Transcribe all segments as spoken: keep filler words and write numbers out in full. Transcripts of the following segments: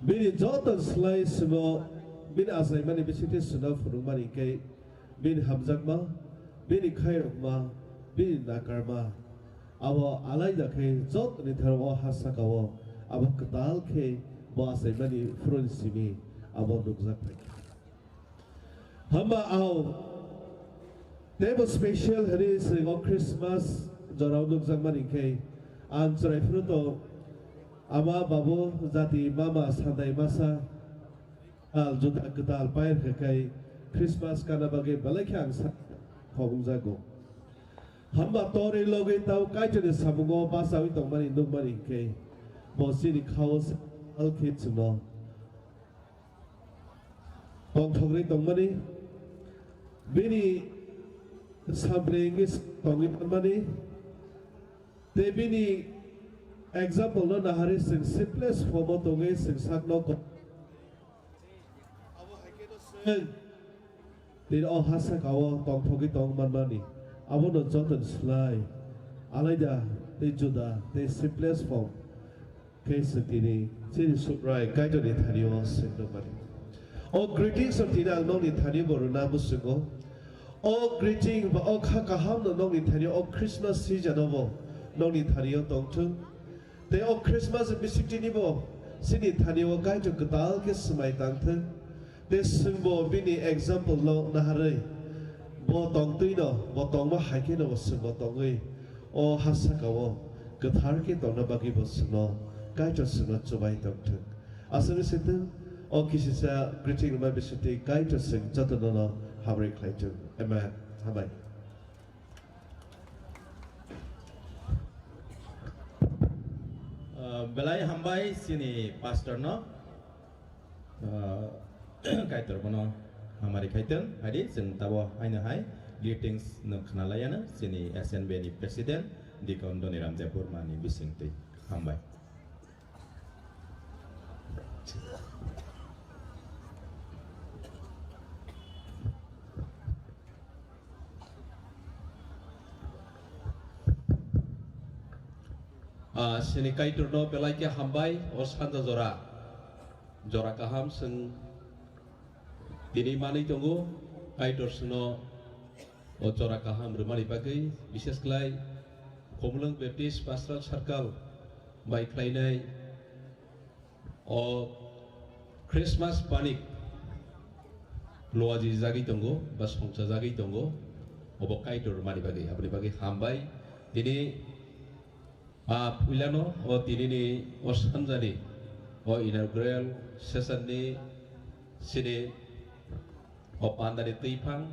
Bini joto slai simo bini achaimani bisingtwi chwngno phunukmani hwnkhe bini hamjakma, bini khairokma, bini nakarma, abo alaida khe jotoni thani o ha saka-o abo kwtal khe bo achaimani phuruni simi abo nukjak phai kha. Hamba ao teibo special hwnwi chwng o Christmas jorao nukjakmani khe ang chwrai phuru to ama babu jati mama sandai masa al juda kwtal pair khe kai Christmas kana bagwi belai khe ang sa khobong jago. Hamba torwi logwi tau Kaitorni samungo bachaui tongmani nukmani hwnkhe bo chini khao sal khe chwngno tongthogwi tongmani, bini sample English tongwi manmani, tei bini example no naharwi chwng simplest form o tongwi chwng sakno ko-, abo hai khe no chwng tini o ha saka-o tongthogwi tong manmani, abono joto ni slai alaida tei juda tei simplest form khe chwng tini chini Subrai Kaitorni thani-o chwng nukmani. O greetings no tini ang nokni thani bo rwna muchungo. O greeting ba o kha kaham no nokni thani o Christmas season o bo nokni thani-o tongthung. Tei o Christmas bisingtini bo chini thani-o Kaitor kwtal khe swmai tangthung. Tei chwngbo bini example no naharwi bo tongtwi no, bo tongma hai khe no bo chwngbo tongwi o ha saka-o kwthar khe tongna bagwi bo chwngno Kaitor chwngno chubai tongthung. Aswk se thung, o kisisa greeting rwma bisingtwi Kaitor chwng jotono no hamri khlai thung. Amen. Hambai. Ah, belai hambai chini pastor no. Ah, Kaitor bono hamari khaitong, haidi chwng tabo haino hai greetings no khna laiya no chini S N B ni president Deacon Doniram Debbarma ni bisingtwi. Hambai. Ah, chini Kaitor no belai khe hambai o sanja jora. Jora kaham chwng tini manwi tongo, Kaitor chwngno o jora kaham rwmani bagwi, bishes khlai Khumulwng Baptist Pastoral Circle bai khlainai o Christmas panik luaji jagwi tongo ba songcha jagwi tongo, obo Kaitor rwmani bagwi, aboni bagwi hambai. Tini Ah, puilano o tinini o sanjani o inaugural session ni sini o pandani twiphang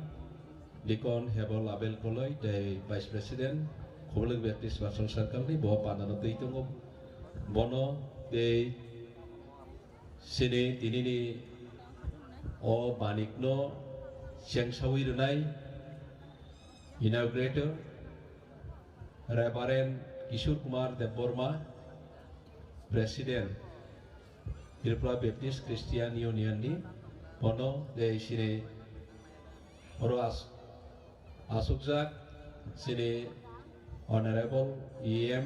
Deacon Hebol Abel Koloi tei Vice President Khumulwng Baptist Pastoral Circle ni bo pandano twi tongo. Bono tei sini tinini o banikno chengsawi rwnai inaugurator Reverend Kishore Kumar Debbarma, President, Tripura Baptist Christian Union ni bono tei sini oro as-, asukjak sini Honorable E M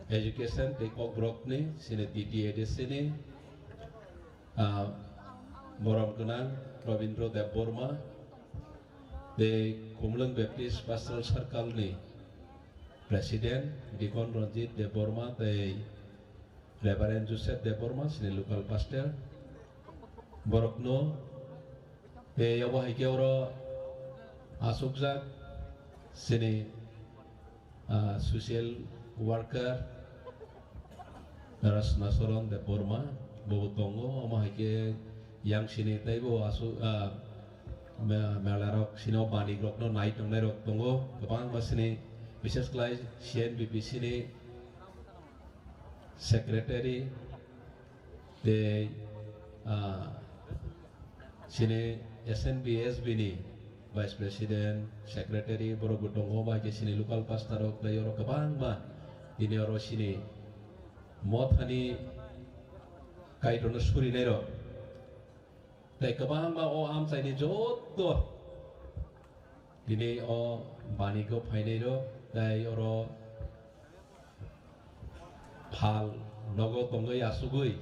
Education tei Kokborok ni sini T T A D C ni, ah, borom gwnang Rabindra Debbarma, tei Khumulwng Baptist Pastoral Circle ni President Deacon Ranjit Debbarma tei Reverend Joseph Debbarma, sini local pastor. Borokno tei abo hai khe oro asukjak sini ah, social worker Rasna Soron Debbarma bo tongo, omo hai khe yang sini teibo asu-, ah, me-, mela rok sini o banik rokno nai tongnai rok tongo, kwbangma sini, bises khlai C N B P C ni secretary, tei, ah, sini S N B S B ni Vice President, Secretary, borok bo tongo, bai khe sini local pastor rok, tei oro kwbangma tini oro sini mothani Kaitorno surinai rok, tei kwbangma o amchaini joto tini o banigo phainai rok, tei oro phal nogo tongwi asugwi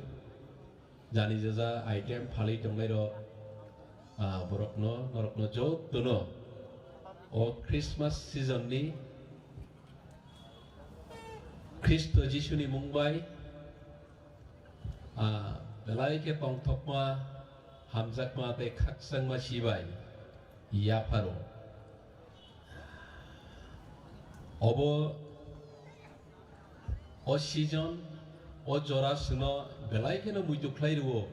Jani jaja item phalwi tongnairok, ah, borokno, norokno jotono o Christmas season ni Khristo Jisuni mung bai, ah, belai khe tongthokma, hamjakma tei khakchangma sibai yapharo. Obo o season, o jora chwngno belai kheno muitu khlai rwo.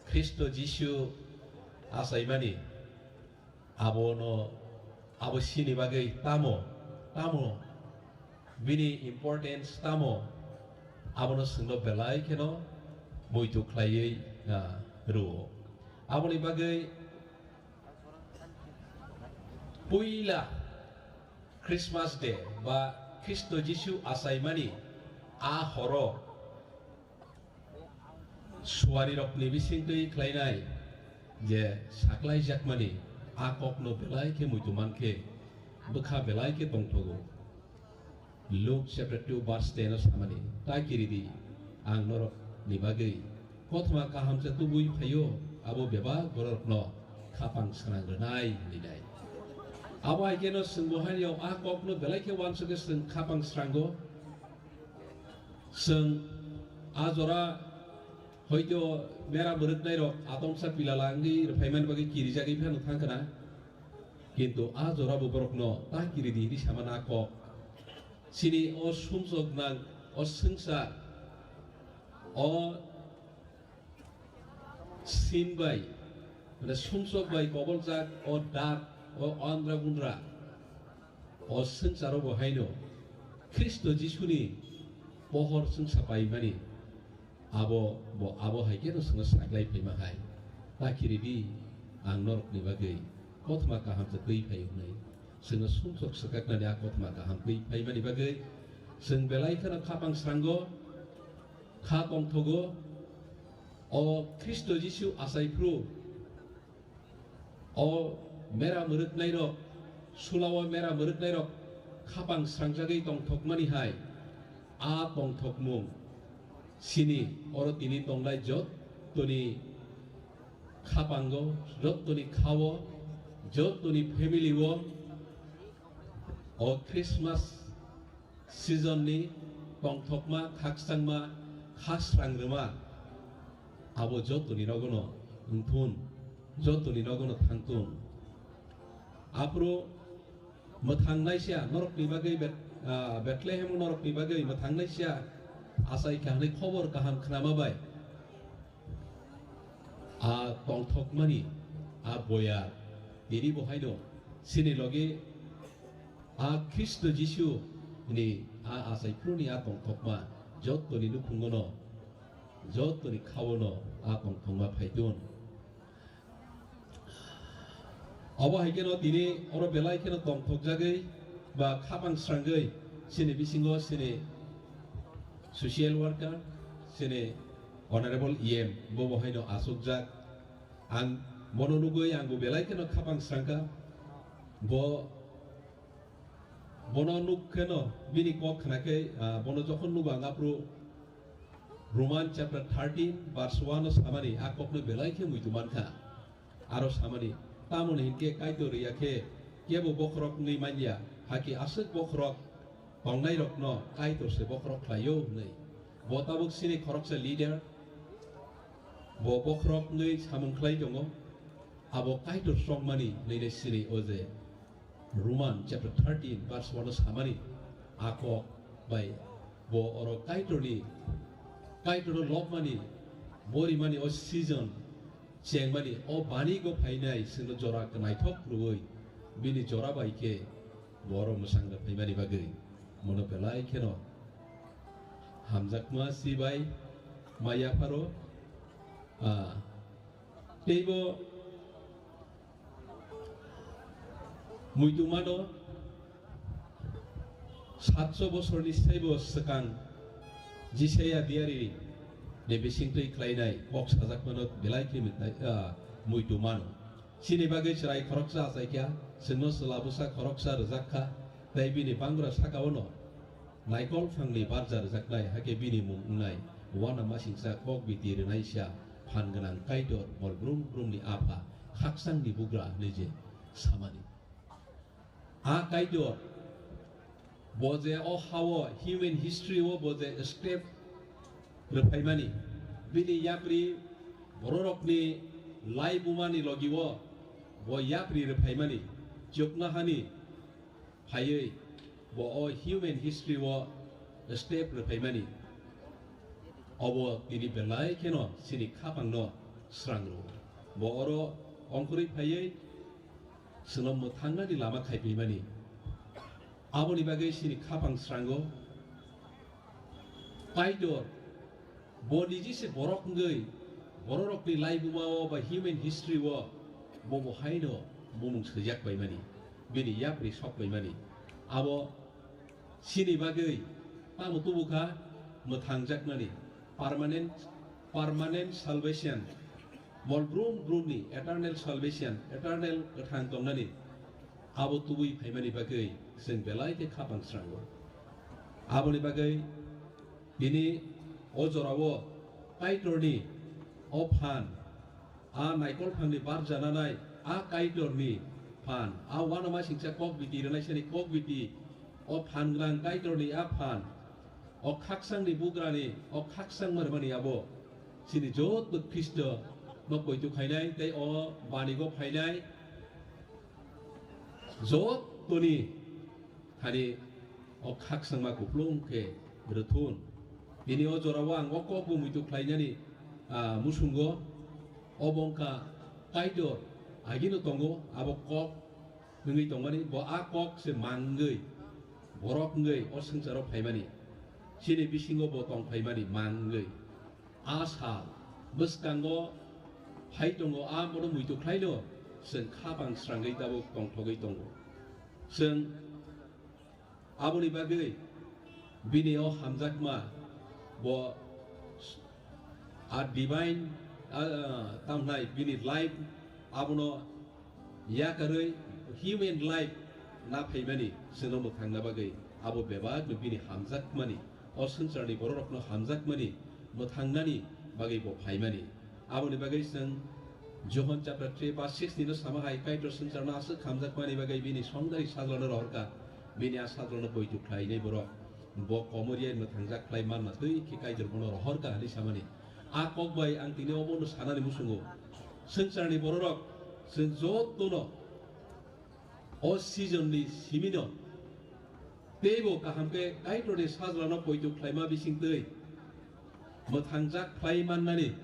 Khristo Jisu achaimani abono, abo sini bagwi tamo, tamo bini importance tamo, abono chwngno belai kheno muitu khlaiwi, ah, rwo. Aboni bagwi puila Christmas Day ba Khristo Jisu achaimani a horo suarirokni bisingtwi khlainai je saklaijakmani a kokno belai khe muitu mankhe bwkha belai khe tongthogo. Luke chapter two verse ten o samani, "Ta kiridi, ang norokni bagwi kothoma kaham se tubui phaio, abo bebak bororokno khapang srang rwnai," hwnwi nai. Abo hai kheno chwng bo haino a kokno belai khe uansukhe chwng khapang srango. Chwng a jora hoito mera mwrwknairok atomsa pilala wngwi rwphaimani bagwi kirijagwi phano thang khna. Kintu a jora bo borokno ta kiridi hinwi samani a kok. Chini o sumsok nang, o swngchar, o sin bai, mane sumsok bai koboljak o dak, o andra gundra, o swngcharo bo haino Khristo Jisuni pohor swngsa paimani. Abo bo abo hai kheno chwngno saklai phaima hai. Ta kiridi, ang norokni bagwi kothoma kaham se twi phai hwnwi. Chwngno sumsok swkaknani a kothoma kaham twi phaimani bagwi chwng belai kheno khapang srango, kha tongthogo. O Khristo Jisu achai phru O mera mwrwknairok, sulao mera mwrwknairok khapang srangjagwi tongthokmani hai, a tongthokmung sini oro tini tongnai jottoni khapango, jottoni khao, jottoni family-o o Christmas season ni tongthokma, khakchangma, kha srang rwma, abo jotoni nogono wngthun, jotoni nogono thangthun. Aphuru mwthang naisa norokni bagwi Bet-, ah, Bethlehem norokni bagwi mwthang naisa achai kha hwnwi khobor kaham khnama bai. A tongthokmani a boya tini bo haino chini logi a Khristo Jisu ni a achai phuruni a tongthokma jottoni nukhungono, jottoni khaono a tongthokma phaitun. Obo hai kheno tini oro belai kheno tongthokjagwi ba khapang srangwi chini bisingo chini social worker, chini honorable E M bo bo haino asukjak. Ang bono nugwi ang bo belai kheno khapang srangkha. Bo Bono nuk kheno bini kok khna khe, ah, bono jokhon nugo ang aphuru Roman chapter thirteen verse one o samani, a kokno belai khe muitu mankha. Aro samani, tamoni hinkhe Kaitor ya khe kebo bokhorok wngwi manya, hakhe aswk bokhorok tongnairokno Kaitor se bokhorok khlaio hwnwi. Bo tabuk chini khoroksa leader, bo bokhorok wngwi samung khlai tongo, abo Kaitor sokmani hwnwi sini o je Roman chapter thirteen verse one o samani, a kok bai bo oro Kaitorni, Kaitorno lobmani, bo rimani o season chengmani, o banigo phainai chwngno jora naithok rwui, bini jora bai khe bo oro mwsang rw phaimani bagwi mono belai kheno hamjakma si bai maya pharo, ah, teibo Muitu mano, satso bosorni saibo swkang Jisaya diari ni bisingtwi khlainai kok sajakmano belai khe mwtai, ah, muitu mano. Chini bagwi chwrai khoroksa achaikha, chwngno chwla bwsa khoroksa rwjakkha, tei bini bangra sakaono naikol phangni barja rwjaknai, hakhe bini mung wngnai uanamasingcha kok biti rwnaisa Phan gwnang Kaitor, mol brum brumni Apha, khaksangni bugra hwnwi je samani. A Kaitor, bo je o ha-o human history-o bo je step rwphaimani, bini yapri bororokni laibumani logi-o bo yapri rwphaimani, chuknohani phaiwi bo o human history-o step rwphaimani. Obo tini belai kheno chini khapangno srang rwo. Bo oro ongkhorwi phaiwi chwngno mwthangnani lama khaiphaimani. Aboni bagwi chini khapang srango. Kaitor, bo niji se borok wngwi, bororokni laibuma-o ba human history-o bo bo haino bumung swijak paimani, bini yapri sok paimani. Abo chini bagwi tamo tubu kha mwthangjakmani, permanent, permanent salvation, mol brum brumni eternal salvation, eternal kwthang tongnani. Abo tubui phaimani bagwi chwng belai khe khapang srango. Aboni bagwi tini o jorao Kaitorni o phan, a naikol phangni barjananai a Kaitorni phan, a uanama singcha kok biti rwnaisani kok biti, o phan gwnang Kaitorni a phan, o khaksangni bugrani, o khaksang mani abo chini joto Khristo no poito khainai tei o banigo phainai. Jotoni thani o khaksangma kuplung khe rwthun. Bini o jorao ang o kok bo muitu khlainani, ah, musungo. Obo wngkha Kaitor agino tongo, abo kok wngwi tongmani, bo a kok se mangwi, borok wngwi o swngcharo phaimani, chini bisingo bo tong phaimani mangwi. A sal bwskango phai tongo, a bono muitu khlaino chwng khapang srangwi tabuk tongthogwi tongo. Chwng aboni bagwi bini o hamjakma bo a divine, a, a, tamhnai bini life abono yakarwi human life na phaimani chwngno mwthangna bagwi abo bebakno bini hamjakmani, o swngcharni bororokno hamjakmani mwthangnani bagwi bo phaimani. Aboni bagwi chwng Johon chapter three verse six ni no sama hai, Kaitor swngcharno aswk hamjakmani bagwi bini songdari sajlano rohorkha, bini a sajlano poito khlainai borok bo komoriya mwthangjak khlai manna twi khe Kaitor bono rohorkha hwnwi samani. A kok bai ang tini obono sanani muchungo. Swngcharni bororok chwng jotono o season ni simino teibo kaham khe Kaitorni sajlano poito khlaima bisingtwi mwthangjak khlai mannani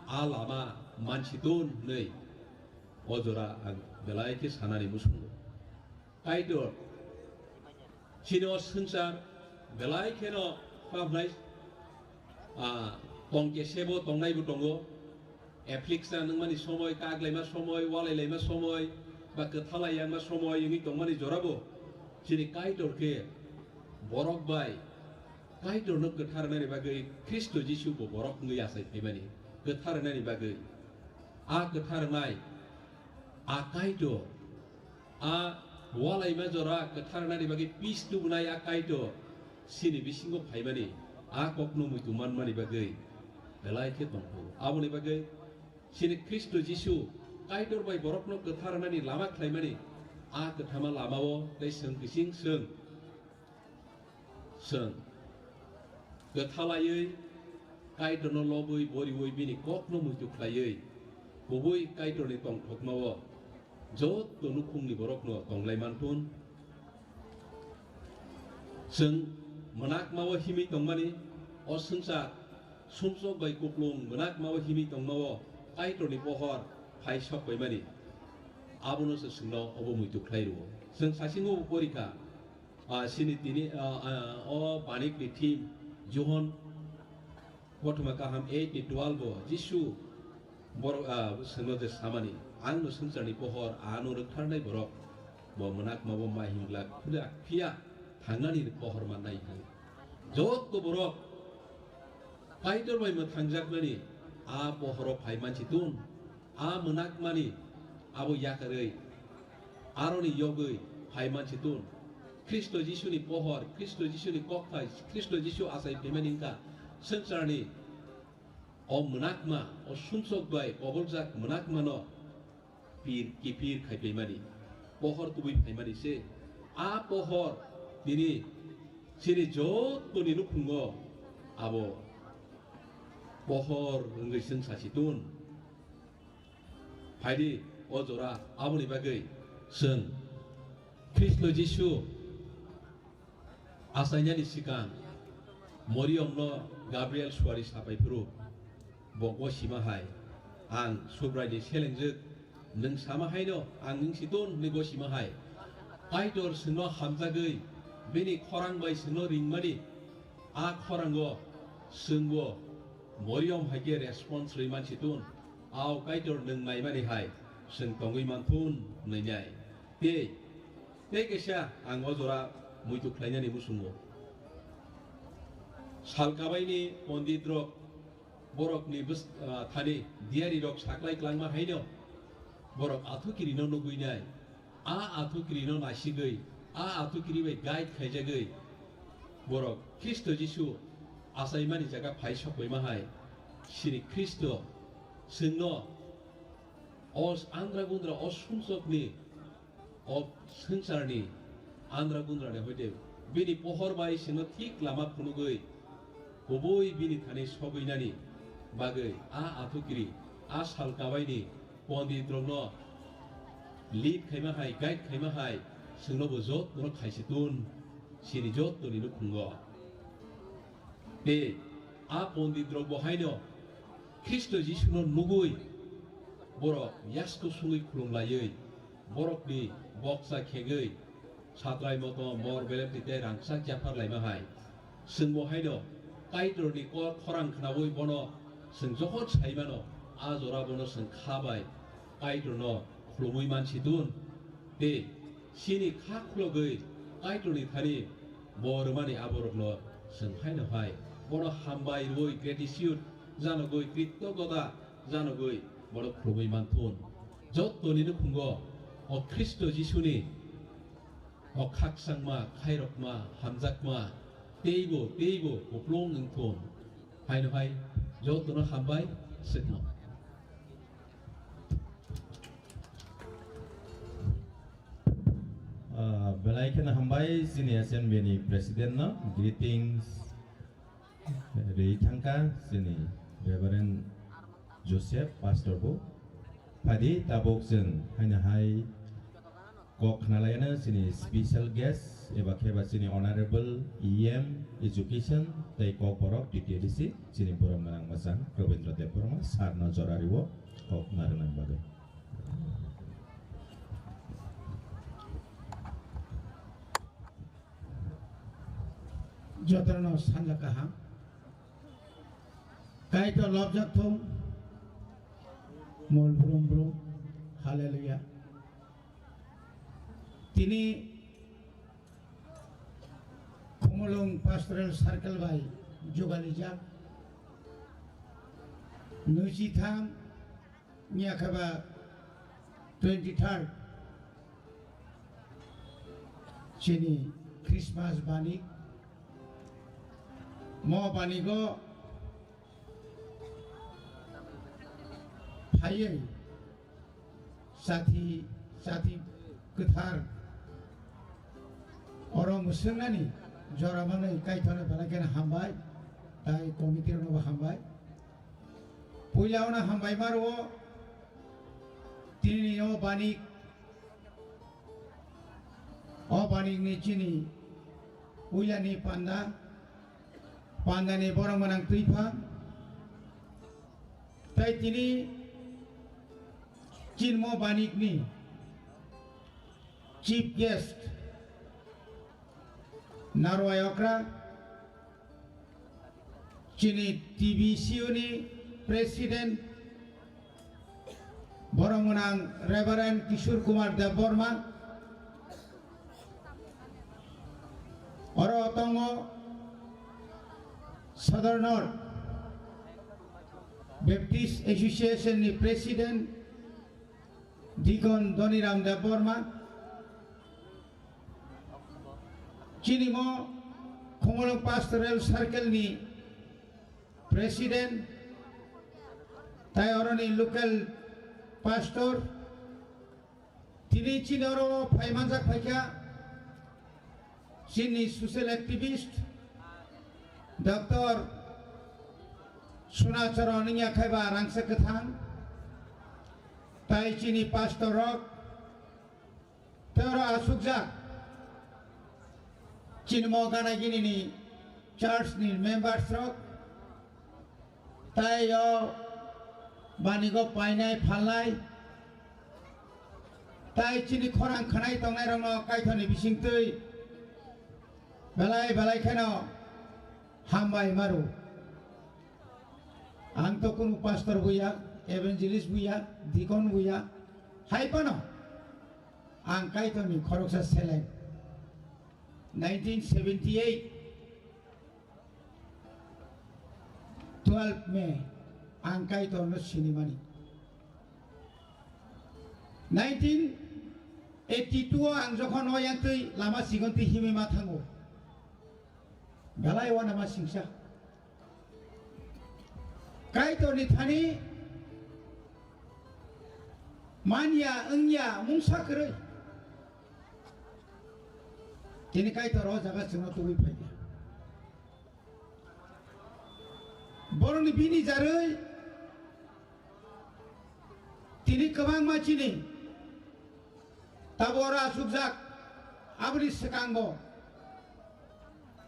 a lama mansiton hwnwi o jora ang belai khe sanani muchungo. Kaitor chini o swngchar belai kheno khabnai, ah, tong kesebo tongnaibo tongo. Affliction wngmani somoi, kaglaima somoi, walailaima somoi, ba kwthalai yangma somoi wngwi tongmani jorabo chini Kaitor khe borok bai Kaitorno kwthar rwnani bagwi Khristo Jisu bo borok wngwi achai phaimani, kwthar rwnani bagwi. A kwthar wngnai, a Kaitor, a walaima jora kwthar rwnani bagwi pis tubunai a Kaitor chini bisingo phaimani, a kokno muitu manmani bagwi belai khe tongkhu. Aboni bagwi chini Khristo Jisu Kaitor bai borokno kwthar rwnani lama khlaimani a kwthama lamao tei chwng bising chwng Chwng kwthalaiwi Kaitorno lobwi boriwi bini kokno muitu khlaiwi kubui Kaitorni tongthokmao joto nukhungni borokno tonglai manthun. Chwng mwnakmao himwi tongmani, o swngchar sumsok bai kuplung mwnakmao himwi tongmao Kaitorni pohor phai sok paimani, abono se chwngno obo muitu khlai rwo. Chwng saichungo bo porikha. Ah, chini tini, ah, ah, o banikni theme, Johon kothoma kaham eight ni twelve o Jisu borok, ah, chwngno je samani, "Ang no swngcharni pohor, ano rwktharnai borok, bo mwnakma bo ma himglak, phiya, phiya thangnani pohor mannai," hwnwi. Joto borok Kaitor bai mwthangjakmani a pohoro phai mansi tun. A mwnakmani abo yakarwi aroni yogwi phai mansi tun. Khristo Jisuni pohor, Khristo Jisuni kokthai, Khristo Jisu achai phaimani wngkha swngcharni O mwnakma, o sumsok bai koboljak mwnakmano pir kipir khai phaimani, pohor tubui phaimani se. A pohor tini chini jottoni nukhungo abo pohor wngwi chwng sasi tun. Phaidi o jora aboni bagwi chwng Khristo Jisu achainani sikang Moriyomno Gabriel suari sapai phuru bo gosima hai, "Ang Subraini selengjwk, nwng sama haino ang nwng si tun," hwnwi gosima hai. Kaitor chwngno hamjagwi bini khorang bai chwngno ringmani, a khorango chwngbo Moriyom hai khe response rwi man si tun, "Ao Kaitor, nwng naimani hai chwng tongwi man thun," hwnwi nai. Tei, tei kaisa ang o jora muitu khlainani muchungo. Sal kabaini pondit rok borokni bws-, ah, thani diyari rok saklai klangma haino borok athukiri no nugwi nai. A athukiri no naisigwi, a athukiri bai guide khaijagwi borok Khristo Jisu achaimani jaga phai sokbaima hai. Sini Khristo chwngno o andra gundra o sumsokni o swngcharni andra gundrani hoite bini pohor bai chwngno thik lama phunugwi kubui bini thani sogwinani bagwi a athukiri, a sal kabaini pondit rokno lead khaima hai, guide khaima hai chwngno bo jotno khaisi tun, sini jotoni nukhungo. Tei a pondit rok bo haino Khristo Jisuno nugwi borok yasko sungwi khulum laiwi, borokni boksa khegwi satrai moto mor belem twi tei rangchak japhar laima hai. Chwng bo haino Kaitorni kok khorang khnaui bono chwng jokhon sai mano, a jora bono chwng kha bai Kaitorno khulumui man si tun. Tei chini kha khulogwi Kaitorni thani bo rwmani aborokno chwng haino hai bono hambai rwui gratitude janogwi, kritogota janogwi bono khulumui man thun. Jotoni nukhungo o Khristo Jisuni o khakchangma, khairokma, hamjakma teibo, teibo kuplung wng thun. Haino hai jotono hambai swkno. Ah, belai kheno hambai chini S N B ni President no greetings rwi thangkha chini Reverend Joseph Pastor bo. Phadi tabuk chwng haino hai kok khnalaiyano chini special guest eba khe ba chini Honorable E M Education tei Kokborok D T A D C chini borok gwnang mwchang Robindra Debbarma sir no jora rwo kok narwknani bagwi. Jotono sanja kaham. Kaitor lobjak thung. Mol brum brum. Hallelujah. Tini Khumulwng Pastoral Circle bai jugalijak nwichitham, niyakhe ba twenty third chini Christmas banik. Mo banigo phaiwi sathi, sathi kwthar oro mwswngnani jora manwi Kaitorno belai kheno hambai, tai committee rokno bo hambai. Puila ono hambai ma rwo, tini o banik, o banikni chini puilani panda, pandani borok gwnang twiphang, tai tini chinmo banikni chief guest Narwai Okra, chini T B C U ni President, borok gwnang Reverend Kishore Kumar Debbarma, oro tongo Sadar North Baptist Association ni President, Deacon Dhoniram Debbarma, chini mo Khumulwng Pastoral Circle ni President, Tai oroni local pastor, tini chini oro phaimanjak phaikha chini social activist Doctor Sunacharan wngya khaiba rangsa kwthang, tai chini pastor rok, tei oro asukjak chini mo gana gini ni church ni members rok, tai o banigo painai phalnai, tai chini khorang khanai tongnai rokno Kaitorni bisingtwi belai belai kheno hambai maru. Ang to kunu pastor buya, evangelist buya, deacon buya, hai phano ang Kaitorni khoroksa seleng. Nineteen seventy-eight, twelve May, ang Kaitorno sinimani. Nineteen eighty-two o ang jokhon o yantwi lama sigontwi himwi ma thango, belai wanama singsa. Kaitorni thani manya wngya mungsa kwrwi. Tini Kaitor o jaga chwngno tubui phaikha. Borokni bini jarwi tini kwbangma chini tabo oro asukjak. Aboni swkango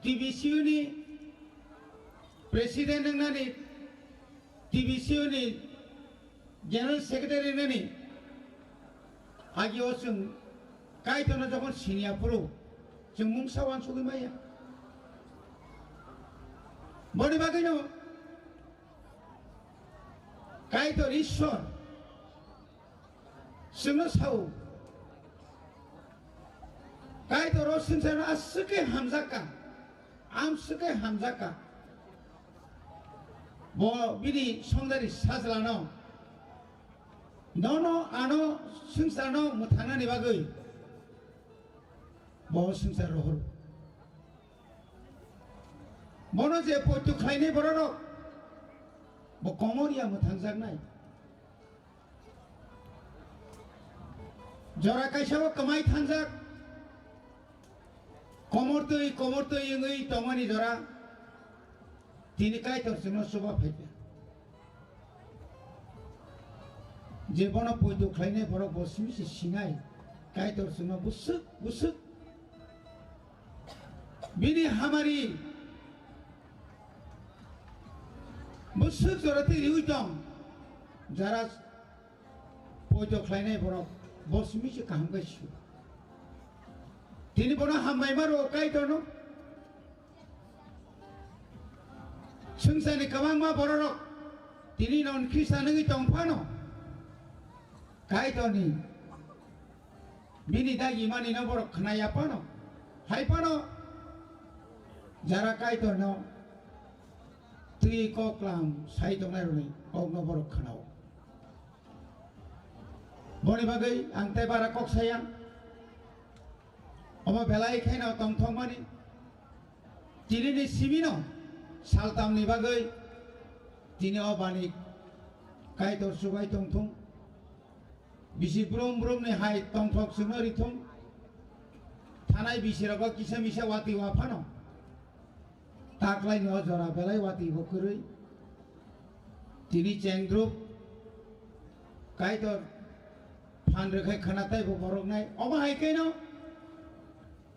T B C U ni president wngnani, T B C U ni General Secretary nani agi o chwng Kaitorno jokhon siniya phuru chwng mungsa wansugwi maya. Boni bagwino Kaitor Ishwar chwngno sao, Kaitor o swngcharno aswk khe hamjakka, amswk khe hamjakka. Bo bini songdari sajlano, nono ano swngcharno mwthangnani bagwi bo swngchar rohor. Bono je poito khlainai bororok, bo komor ya mwthangjaknai. Jora kaisa o kwmai thangjak, komortwi komortwi wngwi tongmani jora, tini Kaitor chwngno chuba phaikha. Je bono poito khlainai borok bo simi se sinai, Kaitor chwngno bwswk bwswk bini hamari bwswk jora twi riwi tong, jara poito khlainai borok bo simi se kaham khe sio. Tini bono hambai ma rwo Kaitorno. Swngcharni kwbangma bororok tini non Khristan wngwi tong phano, Kaitorni bini dagi manino borok khna ya phano, hai phano jara Kaitorno twi kok klam sai tongnai rokni kokno borok khnao. Boni bagwi ang tei bara kok saya. Omo belai kheno tongthokmani. Tinini simino saltamni bagwi tini o bani Kaitor chubai tongthung. Bisi brum brumni hai tongthok chwngno rithung. Thanai bisirogo kisa misa watwi wa phano. Taklaini o jora belai watwi bo kwrwi. Tini chengdrup Kaitor phan rwkhai khwna taibo boroknai. Omo hai khe no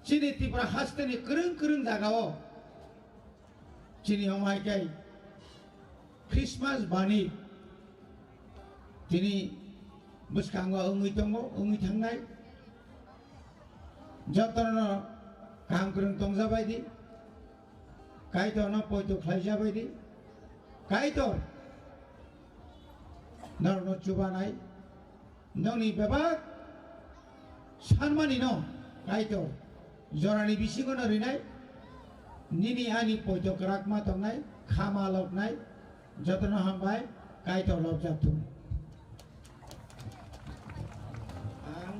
chini Tripura hasteni kwrwng kwrwng jagao chini omo hai khe Christmas bani tini bwskango wngwi tongo, wngwi thangnai. Jotono kaham kwrwng tongjabai di. Kaitorno poito khlaijabai di. Kaitor norokno chubanai. Nokni bebak sanmani no Kaitor jorani bisingo no rinai. Nini ani poito kwrak ma tongnai, kha ma loknai. Jotono hambai, Kaitor lobjak thung. Ang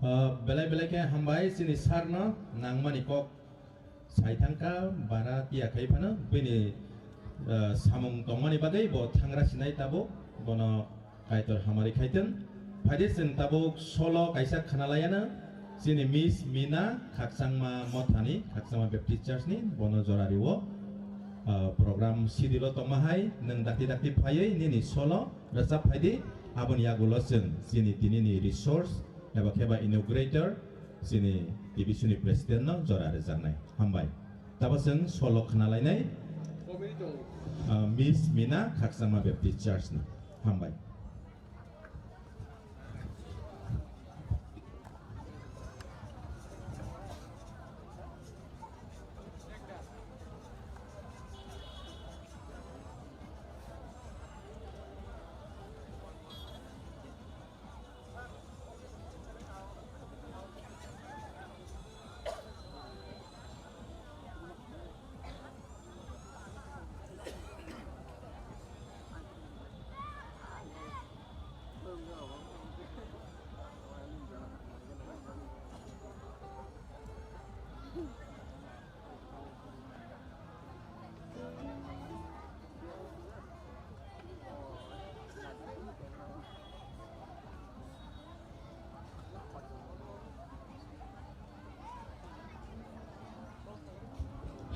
Ah, belai belai khe hambai chini sir no nangmani kok Sai thangkha bara tiya khai phano bini, ah, samung tongmani bagwi bo thangra sinai tabuk bono Kaitor hamari khaitwng. Phaidi chwng tabuk solo kaisa khna laiano chini Miss Mina Khakchangma Mothani, Khakchangma Baptist Church ni, bono jora rio. Ah, program schedule o tongma hai nwng dakti dakti phaiwi nini solo rwchap phaidi. Aboni yagulo chwng chini tinini resource eba kheba inaugurator chini T V suni president no jora rwjaknai. Hambai. Tabo chwng solo khna lainai, ah, Miss Mina Khakchangma Baptist Church no. Hambai.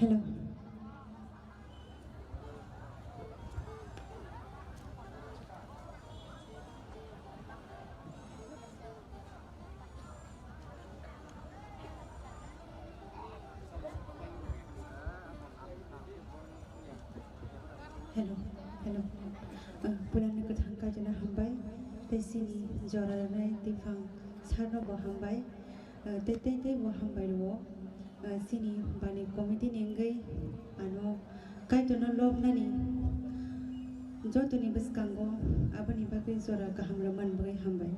Hello. Hello, hello. Ah, purani kwthang kaijana hambai, tei chini jora rwnai twiphang sarno bo hambai, ah, tei tei tei bo hambai rwo. Ah, chini bani committee ni wngwi ano Kaitorno lobnani jotoni bwskango aboni bagwi jora kaham rwmani bagwi hambai.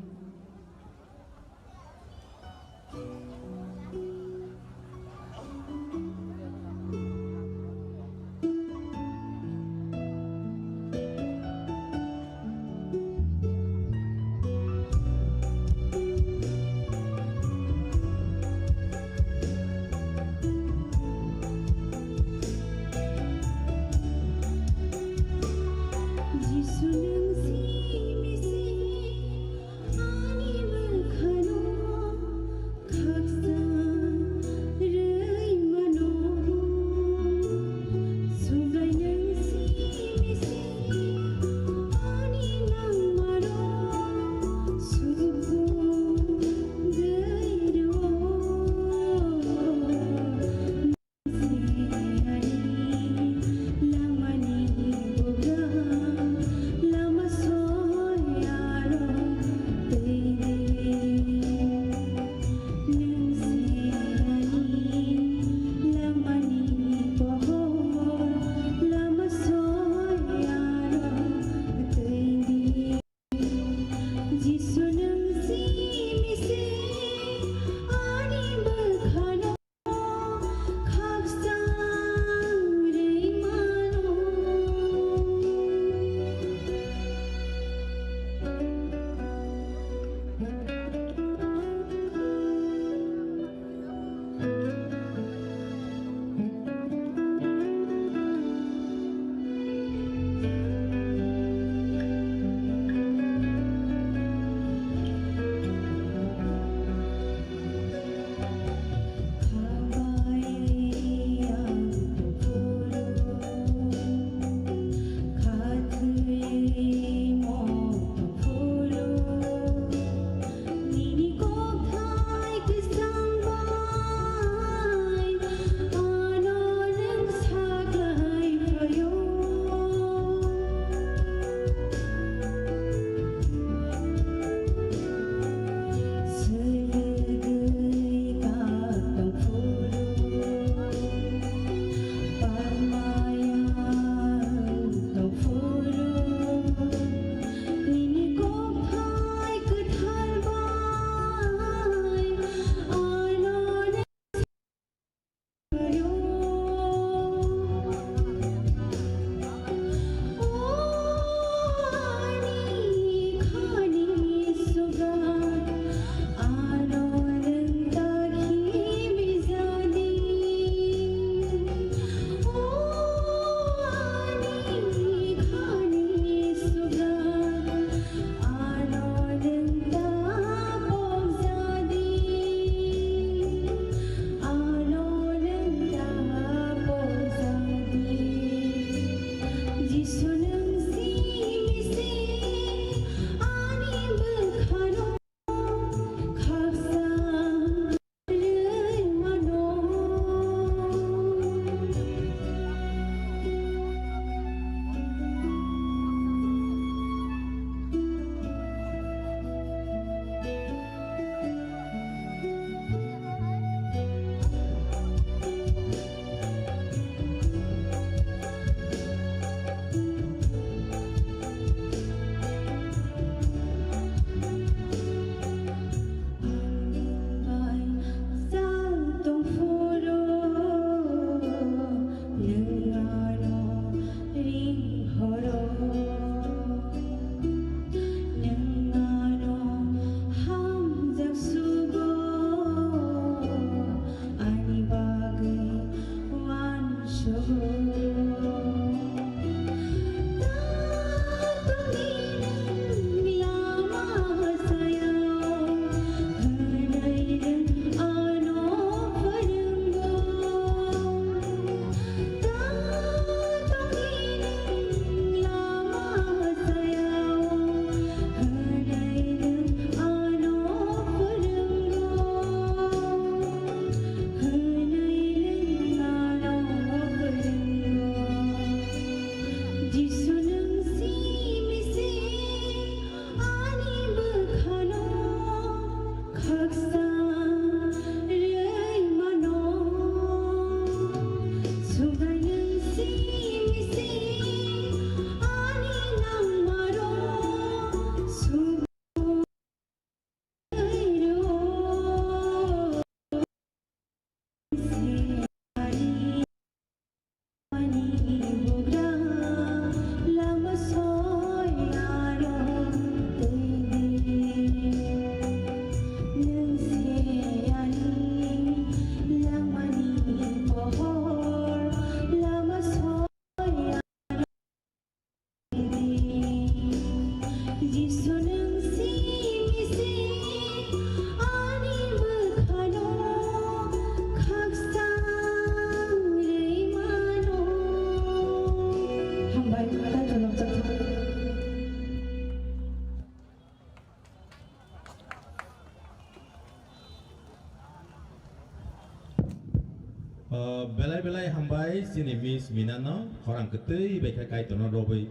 Uh, belai belai hambai chini Miss Mina no khorang kwtwi bai khe Kaitor no robwi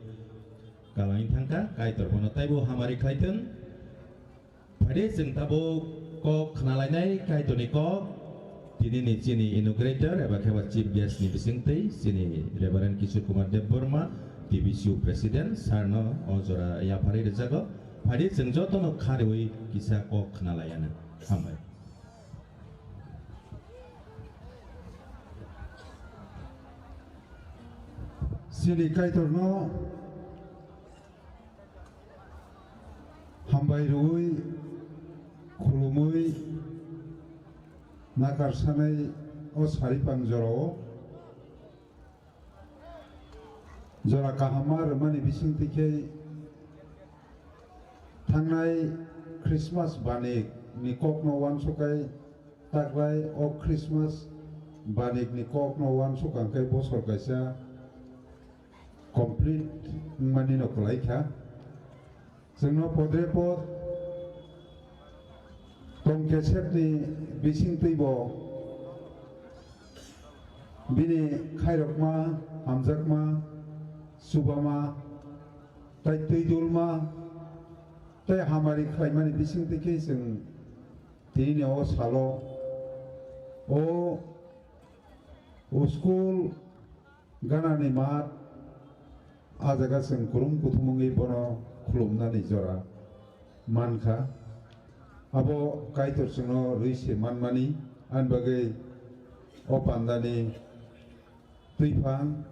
kalangwi thangkha, Kaitor bono taibo hamari khlai thung. Phaidi chwng tabuk kok khnalainai Kaitorni kok, tini ni chini inaugurator eba khe ba chief guest ni bisingtwi chini Reverend Kishore Kumar Debbarma, T B C U president, sir no o jora yapharwi rwjago. Phaidi chwng jotono kha rwui kisa kok khnalaianw. Hambai. Chini Kaitorno hambai rwui, khulumui, nakarsanai o saripang jorao jora kaham ma rwmani bisingtwi khe thangnai Christmas banik ni kokno uansukwi taklai o Christmas banik ni kokno uansuk ang khe bosor kaisa complete wngmani no kwlai kha. Chwngno podre pod tong kesepni bisingtwi bo bini khairokma, hamjakma, chubama, tai twi dulma, tai hamari khlaimani bisingtwi khe chwng tini o salo o, o school ganani mat, a jaga chwng kwrwng kuthum wngwi bono khulumnani jora mankha. Abo Kaitor chwngno rwi se manmani, ani bagwi o pandani twiphang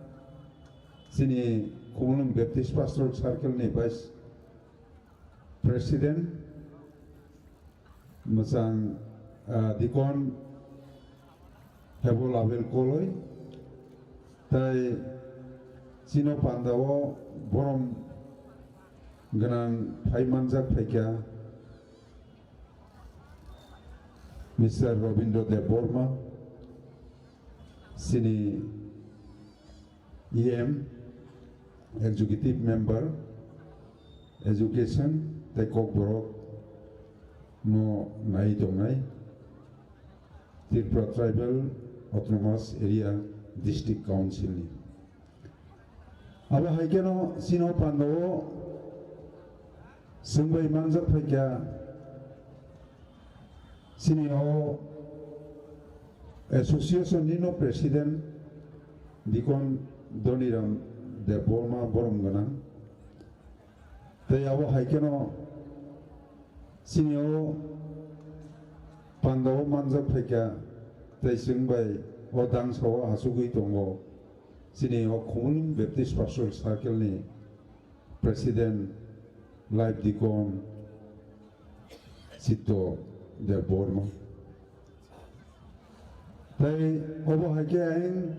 chini Khumulwng Baptist Pastoral Circle ni Vice President, mwchang, ah, Deacon Hebol Abel Koloi, tai chino pandao borom gwnang phai manjak phaikha Mister Robindra Debbarma, chini E M, Executive Member, Education tei Kokborok no nai tongnai Tripura Tribal Autonomous Area District Council ni. Abo hai kheno chini o pandao chwng bai manjak phaikha chini o association ni no president Deacon Doniram Debbarma borom gwnang. Tei abo hai kheno chini o pandao manjak phaikha, tei chwng bai o dangsao achugwi tongo chini o Khumulwng Baptist Pastoral Circle ni President Life Deacon Chitto Debbarma. Tei obo hai khe ayang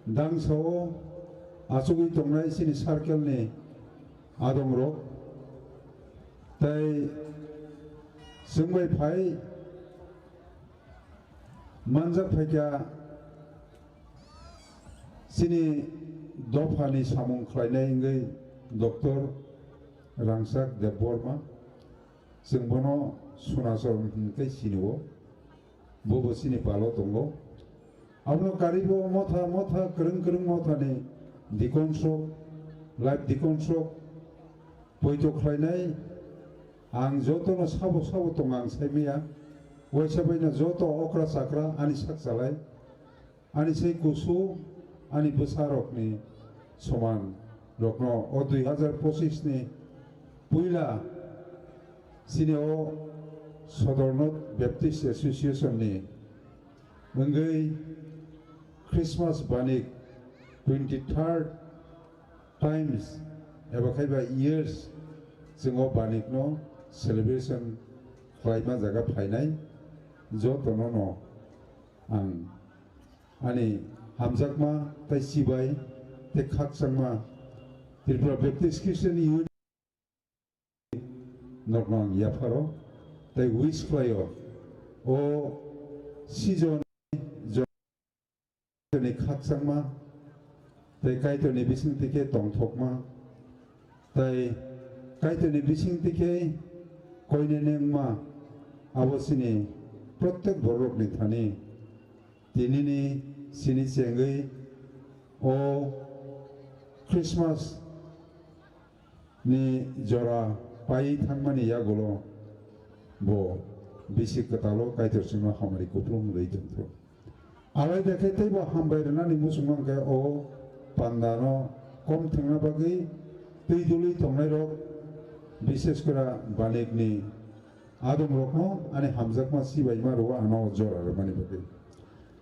dangsao achugwi tongnai chini circle ni adongrok. Tei chwng bai phai manjak phaikha chini dophani samung khlainai wngwi Doctor Rangchak Debbarma. Chwng bono Sunachal hwn khe sini-o, bo bo chini palo tongo. Abono karibo motha motha, kwrwng kwrwng mothani deacon sok, life deacon sok poito khlainai. Ang jotono sabo sabo tongo ang saimaya. Waisa baino joto okra chakra ani sak chalai. Ani se kusu, ani bwsarokni soman rokno o dui hazar pochis ni puila chini o Sodornot Baptist Association ni wngwi Christmas banik twenty third times eba khaiba years chwng o banik no celebration khlaima jaga phainai jotono no ang ani hamjakma tei chibai tei khakchangma Tripura Baptist Christian Union nokno ang yapharo tei wish khlaio o season ni khakchangma tei Kaitorni bisingtwi khe tongthokma tei Kaitorni bisingtwi khe koinene wngma abo chini protek borokni thani Tinini sini chengwi o Christmas ni jora pai thangmani yagulo bo bisi kwtalo Kaitor chwngno hamari kupulung rwi tongthok. Alai de khe teibo hambai rwnani muchungma hwnkhe o pandano kom thwngna bagwi twi dului tongnairok, bishesh kora banikni adongrokno ani hamjakma chibaima rwo ano jora rwmani bagwi.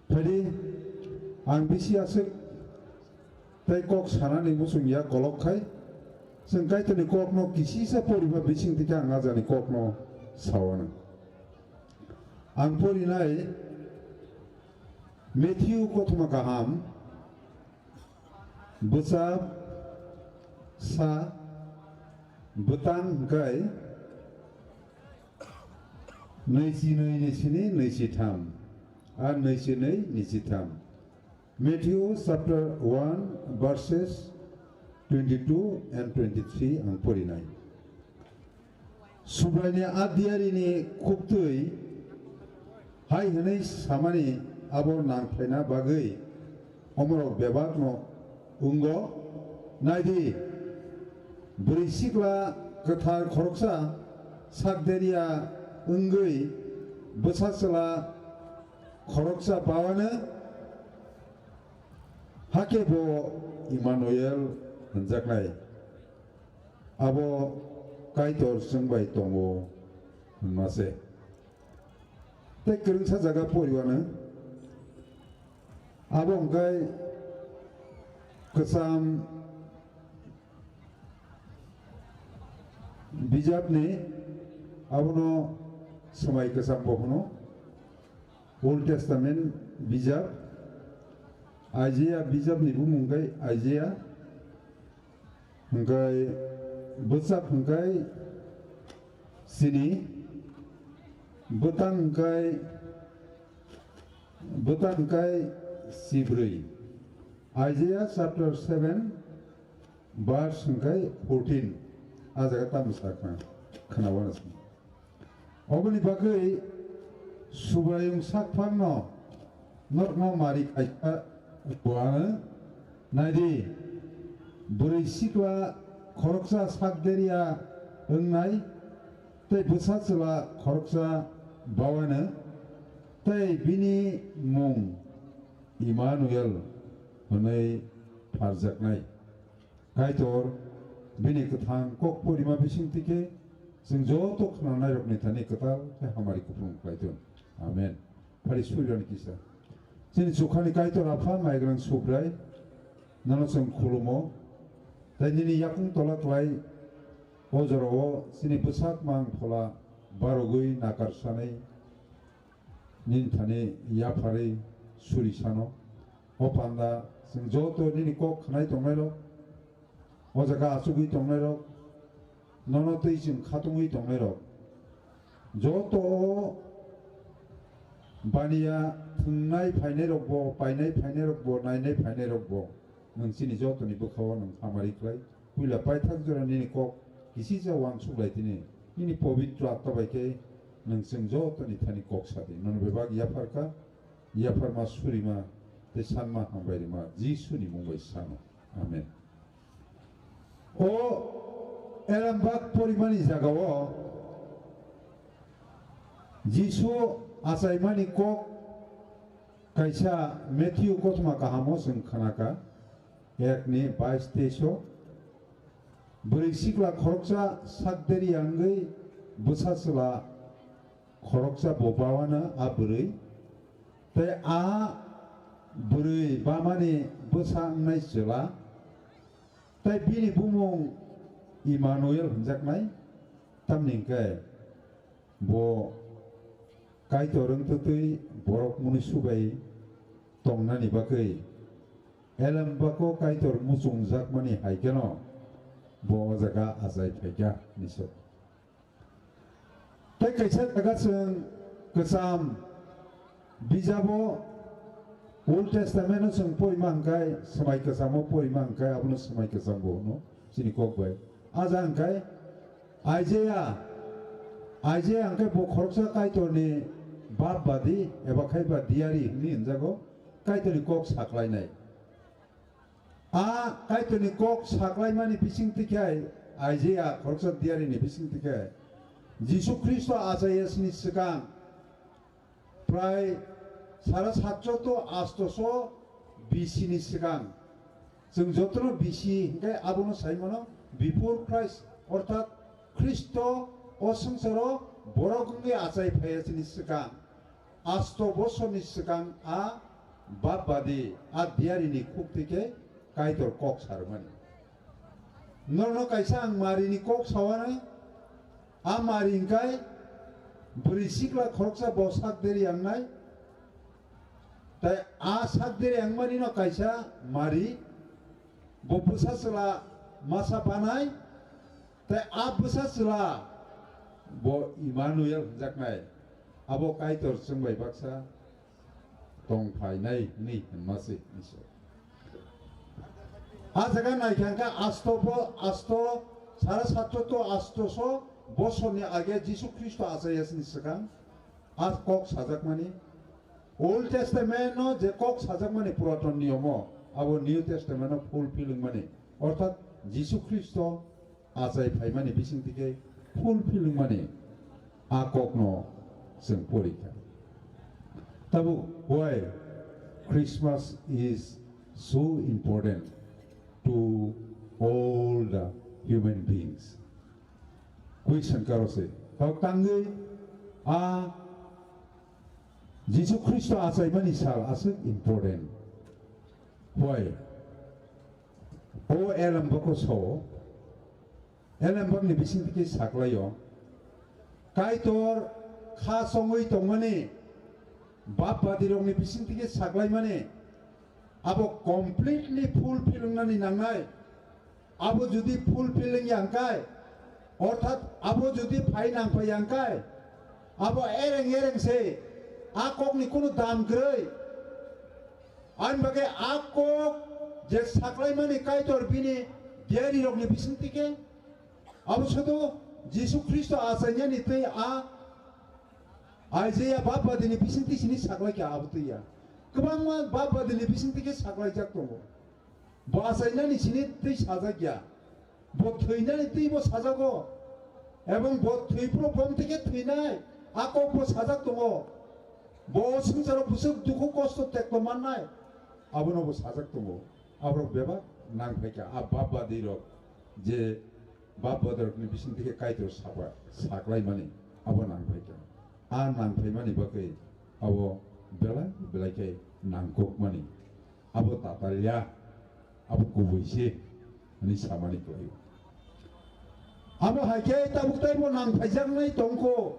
Phaidi ang bisi aswk tei kok sanani muchung ya kolok khai, chwng Kaitorni kokno kisisa poriba bising twi khe ang ajani kokno sawana. Ang porinai Matthew kothoma kaham, bwsa sa, bwtang hwnkhe nwichi nwi ni sini nwichi tham, ar nwichi nwi nwichi tham. Matthew chapter one verses twenty-two and twenty-three ang porinai. Subraini adiarini khuktwi hai hwnwi samani abo nangphaina bagwi omorok bebakno wngo. Naidi, bwrwi sikla kwthar khoroksa sakderia wngwi bwsa chwla khoroksa bawano, hakhe bo Immanuel hwnjaknai. Abo Kaitor chwng bai tongo hwnma se. Tei kwrwngsa jaga poriwano abo hwnkhe kwcham bijapni, abono swmai kwcham bo hwno, Old Testament bijap, Isaiah bijapni bumung khe Isaiah, hwnkhe bwchap hwnkhe sini, bwtang hwnkhe, bwtang hwnkhe sibrwi. Isaiah chapter seven, verse hwnkhe fourteen. A jaga tamo sakha, khwnawano se. Oboni bagwi Subraiyung sakphangno norokno mari khaikha buano, naidi, bwrwi sikla khoroksa sakderia wngnai, tei bwsa chwla khoroksa bawano, tei bini mung Immanuel hwnwi pharjaknai. Kaitor bini kwthang kok porima bising twi khe chwng joto khnanairokni thani kwtal khe hamari kupulung khlai thung. Amen. Phari Surirani kisa. Chini chukhani Kaitor Apha, maigrang Subrai, nono chwng khulumo. Tei nini yakung tola klai o jorao chini bwsak mang phola barogwi nakar sanai nini thani yapharwi suri sano. O panda chwng joto nini kok khnai tongnairok, o jaga achugwi tongnairok, nono twi chwng khatungwi tongnairok, joto o baniya thwngnai phainairokbo, painai phainairokbo, nainai phainairokbo, nwng chini jotoni bwkhao nwng hamari khlai. Puila paithak jora nini kok kisisa uansuk lai tini, nini pobitro atma bai khe nwng chwng jotoni thani kok sa di. Nono bebak yapharkha, yapharma surima tei sanma hambai rima Jisuni mung bai sano. Amen. O elambak porimani jagao Jisu achaimani kok kaisa Matthew kothoma kahamo chwng khnakha, ekni bais teis o, bwrwi sikla khoroksa sakderia wngwi bwsa chwla khoroksa bo bawano a bwrwi, tei a bwrwi bamani bwsa wngnai chwla, tei bini bumung Immanuel hwnjaknai, tamni hwnkhe bo Kaitor wngtwtwi borok mwnwi subai tongnani bagwi elembako Kaitor muchungjakmani hai kheno bo o jaga achai phaikha hinwi sa-, Tei kaisa jaga chwng kwcham bijabo Old Testament-o chwng porima hwnkhe, swmai kwchamo porima hwnkhe, abono swmai kwcham bo hwno chini kok bai. A jaga hwnkhe Isaiah, Isaiah hwnkhe bo khoroksa Kaitorni Bap badi eba khai ba diari hwnwi hwnjago, Kaitorni kok saklainai. A Kaitorni kok saklaimani bisingtwi khe Isaiah khoroksa diarini bisingtwi khe Jisu Khristo achaiyasini swkang prai sara satcho to astoso B C ni swkang. Chwng jotono B C hinkhe abono sai mano before Christ, orthat Khristo o swngcharo borok wngwi achai phaiyasini swkang. Asto bosorni swkang a bap badi a diarini khuktwi khe Kaitor kok sarmani. Norno kaisa ang Marini kok sawanai, a Mari hwnkhe bwrwi sikla khoroksa bo sak deri yangnai, tai a sak deri yangmani no kaisa Mari, bo bwsa chwla masa banai, tai a bwsa chwla bo Immanuel hwnjaknai, abo Kaitor chwng bai baksa tong phainai hwnwi hwnma se Isor. A jaga naikha khe asto bo, asto sara satcho to astoso bosorni age Jisu Khristo achaiyasini swkang a kok sajakmani, Old Testament no je kok sajakmani Puraton Niyomo, abo New Testament no fulfill wngmani, orthat Jisu Khristo achai phaimani bisingtwi khe fulfill wngmani a kokno chwng porikha. Tabuk why Christmas is so important to all the human beings? Question karo se. Tabuk tangwi a Jisu Khristo achaimani sal aswk important. Why? O elem boko sao. Elembakni bisingtwi khe saklaio. Kaitor kha songwi tongmani, bap badirokni bisingtwi khe saklaimani, abo completely fulfill wngnani nangnai. Abo jodi fulfill wngya hwnkhe, orthat abo jodi phai nangphaiya hwnkhe, abo ereng ereng se, a kokni kunu dam kwrwi. Ani bagwi a kok je saklaimani Kaitor bini diarirokni bisingtwi khe, abo sudu Jisu Khristo achainani twi a Isaiah bap badini bisingtwi sini saklaikha abo twi ya. Kwbangma bap badini bisingtwi khe saklaijak tongo. Bo achainani sini twi sajak ya. Bo thwinani twi bo sajago. Ebong bo thwi phuru bom theke thwinai. A kok bo sajak tongo. Bo swngcharo bwswk dukhu kosto tekto mannai. Abono bo sajak tongo. Aborok bebak nang phaikha. A bap badirok je bap badirokni bising theke Kaitor sapa saklaimani abo nang phaikha. A nang phaimani bagwi abo belai belai khe nangkukmani. Abo tatal ya, abo kubui se, hwnwi samani kwlaio. Abo hai khe tabuk taibo nang phaijaknai tongkho,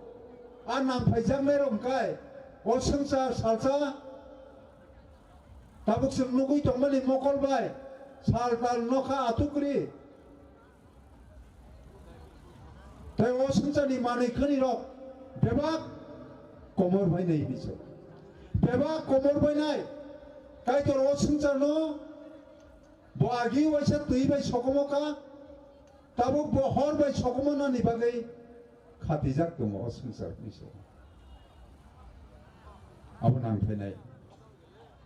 a nang phaijaknai rok hwnkhe o swngchar salsa tabuk chwng nugwi tongmani mokol bai sal tal nokha atukri. Tei o swngcharni manwi khwnirok bebak komor bainai hinwi sa. Bebak komor bainai. Kaitor o swngcharno bo agi waisa twi bai sokomo kha, tabuk bo hor bai sokomo nani bagwi khatijak tongo o swngchar hinwi sa. Abo nang phainai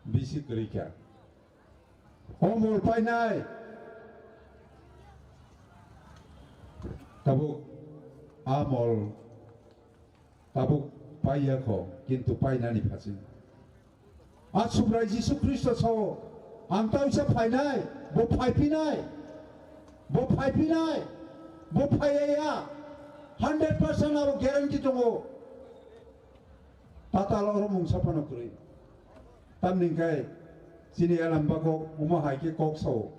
bisi kwrwi kha. O mol painai. Tabuk a mol tabuk paiya kho, kintu painani phasin. A Subrai Jisu Khristo sao, ang ta uisa phainai, bo phaiphinai, bo phaiphinai, bo phaiya ya, hundred percent abo guarantee tongo. Tatal oro mungsa phano kwrwi. Tamni hwnkhe chini elembak kok omo hai khe kok sao.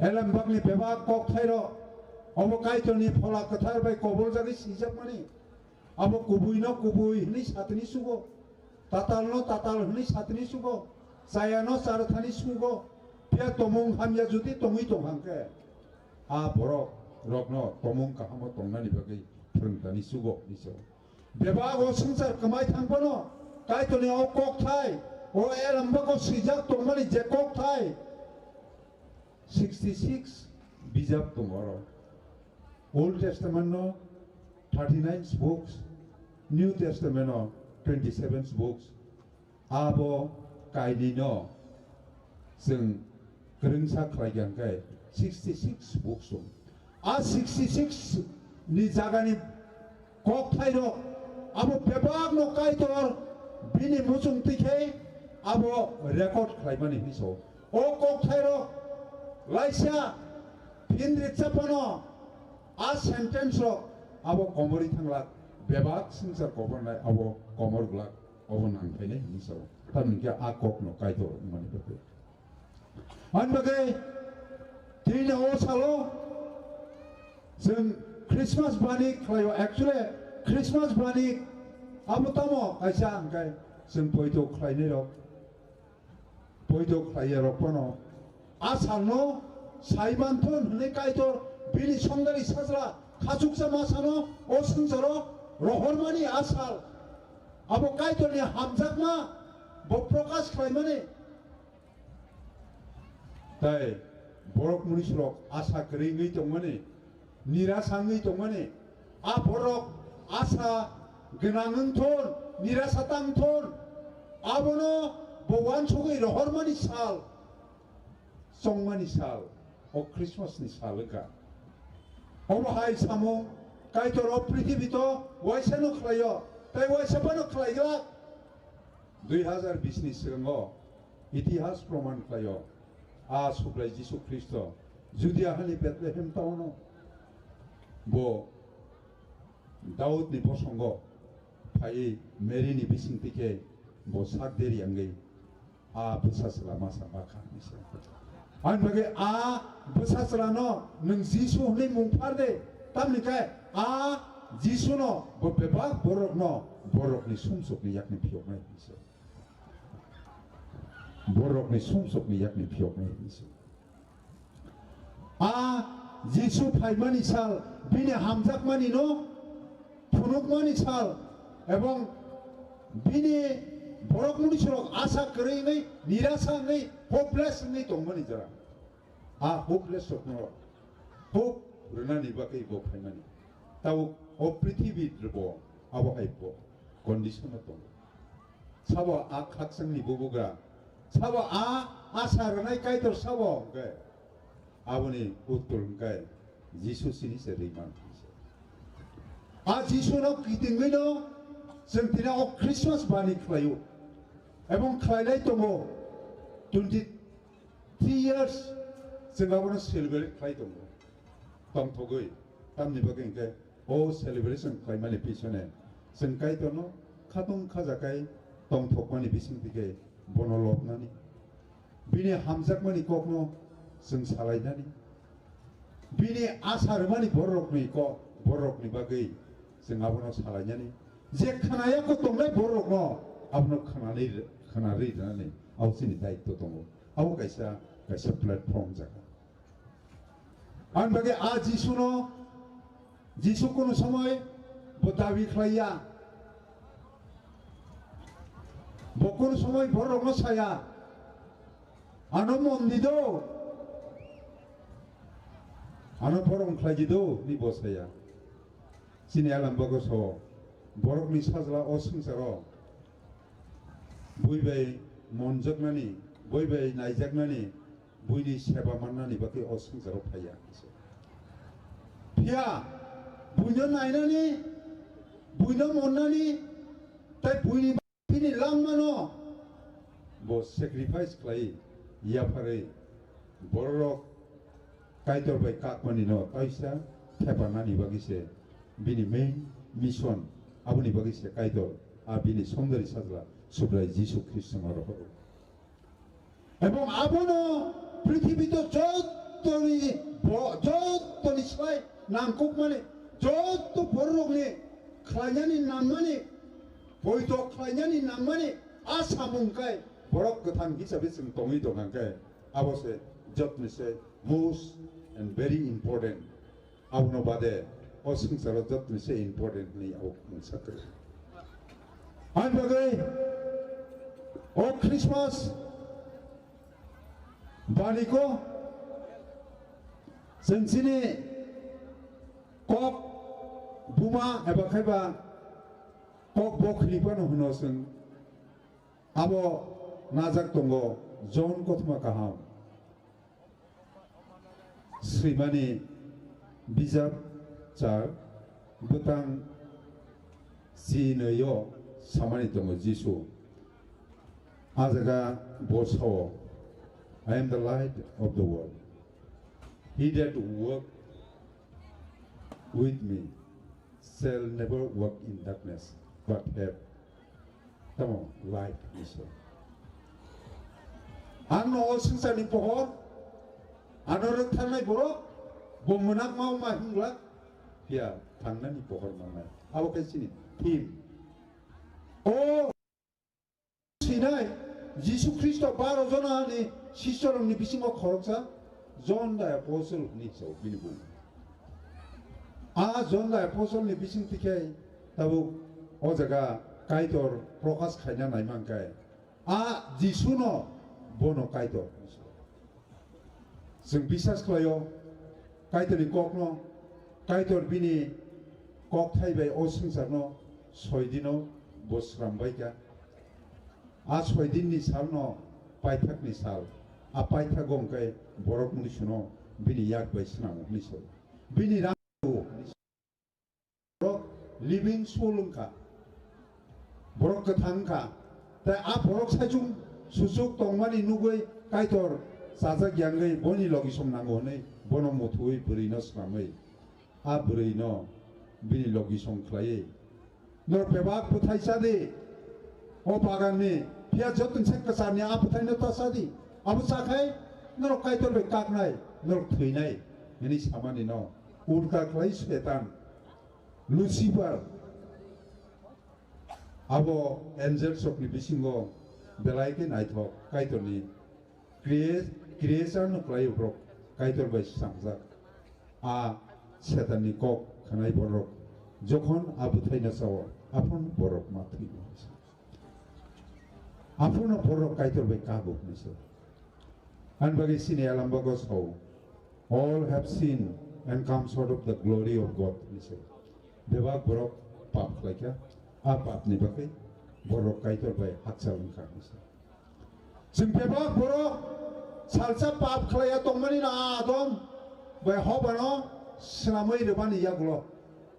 Elembakni bebak kok thairo obo Kaitorni phola kwthar bai koboljagwi sijakmani. Abo kubuino kubui hwnwi satini sugo. Tatalno tatal hwnwi satini sugo. Chayano char thani sugo. Phiya tomung hamya jodi tongwi tong hangkhe, a borok rokno tomung kahamo tongnani bagwi phrwngtani sugo hinwi sao. Bebak o swngchar kwmai thang phano Kaitorni o kokthai, o elembako swijak tongmani je kokthai, sixty six bijap tongo oro. Old Testament no thirty nine books, New Testament o twenty seven books, abo kainwi no chwng kwrwngsa khlai kha hwnkhe sixty six books o. A sixty six ni jagani kokthairok abo bebakno Kaitor bini muchung twi khe abo record khlaimani hinwi sao. O kokthairok laisa phin rikcha phano a sentence rok abo komorwi thanglak, bebak swngchar kobornai abo komor glak, obo nang phainai hinwi sao. Tamni hwnkhe a kokno Kaitor wngmani bagwi. Ani bagwi tini o salo chwng Christmas bani khlaio. Actually, Christmas bani abo tamo kaisa hwnkhe chwng poito khlainai rok, poito khlaiya rok phano a salno sai manthun hwnwi Kaitor bini songdari sajla khachuksa ma sano o swngcharo rohormani a sal. Abo Kaitorni hamjakma bo prokash khlaimani. Tai borok munisrok asa kwrwi wngwi tongmani, nirasa wngwi tongmani, a borok asa gwnang wngthon, nirasa tangthon, abono bo uansugwi rohormani sal, chongmani sal, o Christmas ni sal wngkha. Omo hai samung Kaitor o prithibi to waisa no khlaio, tai waisa phano khlai glak. Dui hazar bis ni swkango itihas proman khlaio, a Subrai Jisu Khristo Judia hani Bethlehem town o bo Daudni bosongo phaiwi Marini bisingtwi khe bo sak deri wngwi a bwsa chwla masa bakha hinwi se. Ani bagwi a bwsa chwlano nwng Jisu hwnwi mung phar de, tamni khe a Jisuno bo bebak borokno borokni sumsokni yakni phiyoknai hinwi se. Borokni sumsokni yakni phiyoknai hinwi se. A Jisu phaimani sal, bini hamjakmani no phunukmani sal, ebong bini borok munisrok asa kwrwi wngwi, nirasa wngwi, hopeless wngwi tongmani jora. A hopeless rokno hope rwnani bagwi bo phaimani. Tabuk o prithibi rwbo abo hai bo condition o tongo. Sabo a khakchangni bubugra, sabo a asa rwnai Kaitor sabo hwnkhe, aboni uttor hwnkhe Jisu sini se rimang se. A Jisuno kitingwino chwng tini o Christmas bani khlaio, ebong khlailai tongo. Twenty three years chwng abono celebrate khlai tongo, tongthogwi. Tamni bagwi hwnkhe o celebration khlaimani pisone chwng Kaitorno khatung khajakai tongthokmani bisingtwi khe bono lobnani, bini hamjakmani kokno chwng salainani, bini asa rwmani bororokni kok, bororokni bagwi chwng abono salainani, je khwnaya kho tongnai bororokno abono khwnani, khwnarwi rwnani abo chini daitto tongo. Abo kaisa, kaisa platform jaga. Ani bagwi a Jisuno, Jisu kunu somoi bo dabi khlaiya, bo kunu somoi bororokno saya, "Ano mon di do, ano borom khlai di do," hinwi bo saya. Chini alam bago so, borokni sajla o swngcharo bui bai monjaknani, bui bai naijaknani, buini seba mannani bagwi o swngcharo phaiya. Phiya buino nainani, buino monnani, tai buini bini langmano bo sacrifice khlai yapharwi bororok Kaitor bai kakmani no kaisa thepanani bagwi se bini main mission, aboni bagwi se Kaitor a bini somdari sajla Subrai Jisu Khristo no rohoro. Ebong abono prithibi to jottoni bo-, jottoni slai nangkukmani, jotto bororokni khlainani nangmani, poito khlainani nangmani a samung kai borok kwthang hisabe chwng tongwi tongkha khe abo se jotni se most and very important. Abono bade o swngcharo jotoni se important hinwi abo mungsa kwrwi. Ani bagwi o Christmas bani ko chwng chini kok buma eba khaiba Kok bo khilipano hwno chwng abo najak tongo John kothoma kaham. Swimani bijap char bwtang chinwi-o samani tongo Jisu. A jaga bo sao, "I am the light of the world. He that walk with me shall never walk in darkness, but have," tamo, "light," hwnwi sao. Ang no o swngcharni pohor, ano rwktharnai borok, bo mwnakma ma hwnglak, phiya thangnani pohor mannai. Abo khe chini theme. O sinai Jisu Khristo baro jonani sisorokni bisingo khoroksa John the Apostle hwnwi sao bini bung. A John the Apostle ni bising tikhe tabuk o jaga Kaitor prokash khaina naimang khe a Jisuno bono Kaitor. Chwng biswas khlaio Kaitorni kokno, Kaitor bini kokthai bai o swngcharno soi dino bo srambaikha. A soi dinni salno paithakni sal, a paithago hwnkhe borok mwnwi suno bini yak bai swnamo hwnwi sao. Bini rang borok living soul wngkha, borok kwthang wngkha, tei a borok saichung suchuk tongmani nugwi Kaitor chajak yangwi boni logisong nango hwnwi bono muthuwi bwrwino swnamwi a bwrwino bini logisong khlaiwi, "Norok bebak bwthai cha di, o baganni, phiya joto se kwcharni a bwthaino ta cha di, abo cha khai norok Kaitor bai kaknai, norok thwinai," hwnwi samani no ulta khlai Setan. Lucifer, abo angel sokni bisingo belai khe naithok, Kaitorni crea-, creation no khlai borok, Kaitor bai swnamjak. A Setanni kok khwnai borok, jokhon a bwthaino chao, aphano borok ma thwio. Aphano borok Kaitor bai kago hwnwi sao. Ani bagwi chini Alambago sao, "All have sinned and come short of the glory of God," hwnwi sao. Bebak borok pap khlaikha, a papni bagwi borok Kaitor bai hakchal wngkha hwnwi sao. Chwng bebak borok salsa pap khlaiya tongmani no a Adam bai Hobano swnamwi rwmani yagulo.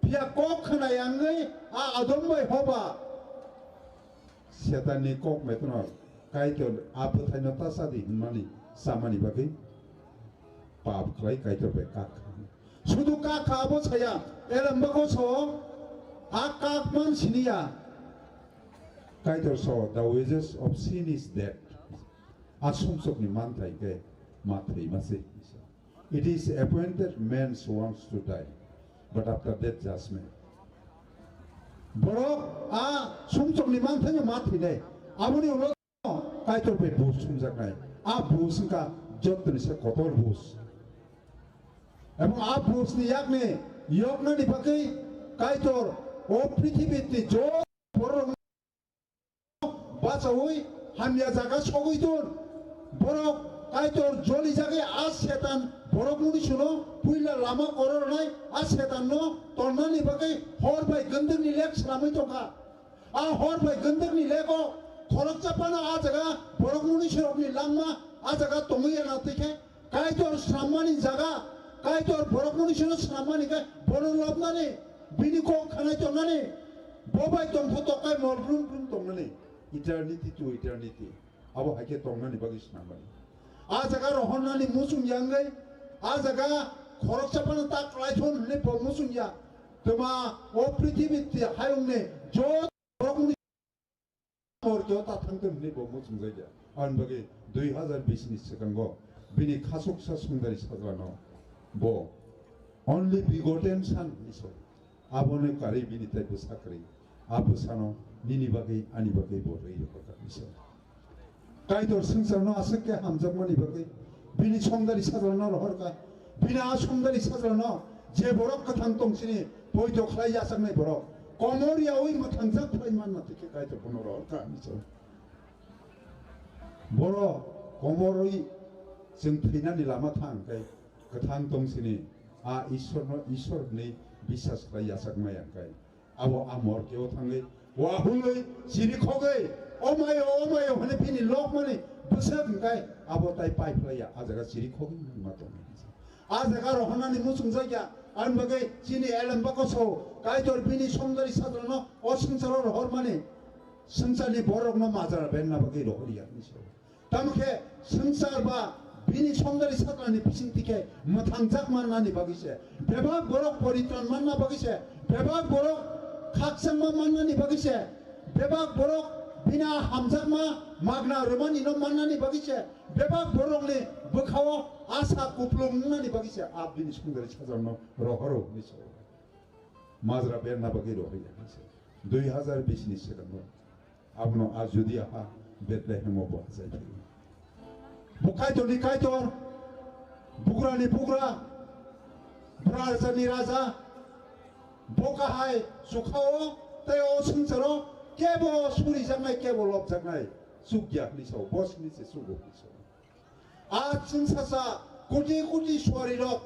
Phiya kok khwnai wngwi a Adam bai Hoba Setanni kok metno Kaitor a bwthaino ta cha di hwnmani samani bagwi pap khlai Kaitor bai kak kha. Sudu kak kha abo saya, elem bago so a kak man siniya. Kaitor so, "The wages of sin is death." A sumsokni manthai khe ma thwima se. It is appointed man's wants to die, but after that judgment. Borok a sumsokni manthaino ma thwinai. Aboni ulo Kaitor bai bus sumjaknai. A bus wngkha jottoni se kotor bus. Ebong a busni yakni yoknani bagwi Kaitor o prithibini joto borok bachaui hamya jaga sogwi ton. Borok Kaitor jolijagwi a Setan borok mwnwi suno puila lama korornai a Setanno tonnani bagwi hor bai gandwkni lek swnamwi tongkha. A hor bai gandwkni leko khoroksa phano a jaga borok mwnwi sorokni langma a jaga tongwi ya na twi khe Kaitor swnamani jaga, Kaitor borok mwnwi sino swnamani khe bono lobnani, bini kok khanai tongnani, bo bai tongtho tokai mol brum brum tongnani, eternity to eternity. Abo hai khe tongnani bagwi swnamani. A jaga rohornani muchung yangwi, a jaga khoroksa phano ta kwlai thon hwnwi bo muchung ya. Twma o prithibi ti hayungni joto borok mwnwi morjo ta thangthun hwnwi bo muchungjakya. Aboni bagwi dui hazar bish ni swkango bini khasuksa songdari sajlano bo only begotten son hwnwi sao. Abono karwi bini tai bwsa kwrwi. A bwsano nini bagwi ani bagwi bo rwi rwkha hwnwi sao. Kaitor swngcharno aswk khe hamjakmani bagwi bini songdari sajlano rohorkha. Bini a songdari sajlano je borok kwthang tong sini poito khlai yachaknai borok komor yaui mwthangjak khlai manna twi khe Kaitor bono rohorkha hwnwi sao. Borok komorwi chwng thwinani lama thang khe kwthang tong sini a Ishwarno Ishwar hwnwi biswas khlai yachakmaya hwnkhe abo a morkeo thangwi Wahului chiri khogwi, "Omayo, omayo," hwnwi bini lokmani bwswk hwnkhe abo tai paiphlaiya, a jaga chiri khogwi wngma tongwi. A jaga rohornani muchungjakya, ani bagwi chini elembako sao, Kaitor bini songdari sajlano o swngcharo rohormani, swngcharni borokno majra berna bagwi rohorya hinwi sao. Tamo khe swngchar ba bini songdari sajlani bisingtwi khe mwthangjak mannani bagwi se, bebak borok poritron manna bagwi se, bebak borok khakchangma mannani bagwi se, bebak borok bini a hamjakma magna rwmani no mannani bagwi se, bebak borokni bwkhao asa kuplung wngnani bagwi se a bini songdari sajlano rohoro hinwi sao. Majra berna bagwi rohorya hinwi sao. Dui hazar bish ni swkango. Abono a Judia ha Bethlehemo bo achai phaiwi. Bo Kaitorni Kaitor, Bugrani Bugra, Rajarni Raja, bo kahai chukha-o tei o swngcharo kebo surijaknai, kebo lobjaknai chukya hinwi sao, bo simi se chugo hinwi sao. A chwngsacha koti koti suarirok,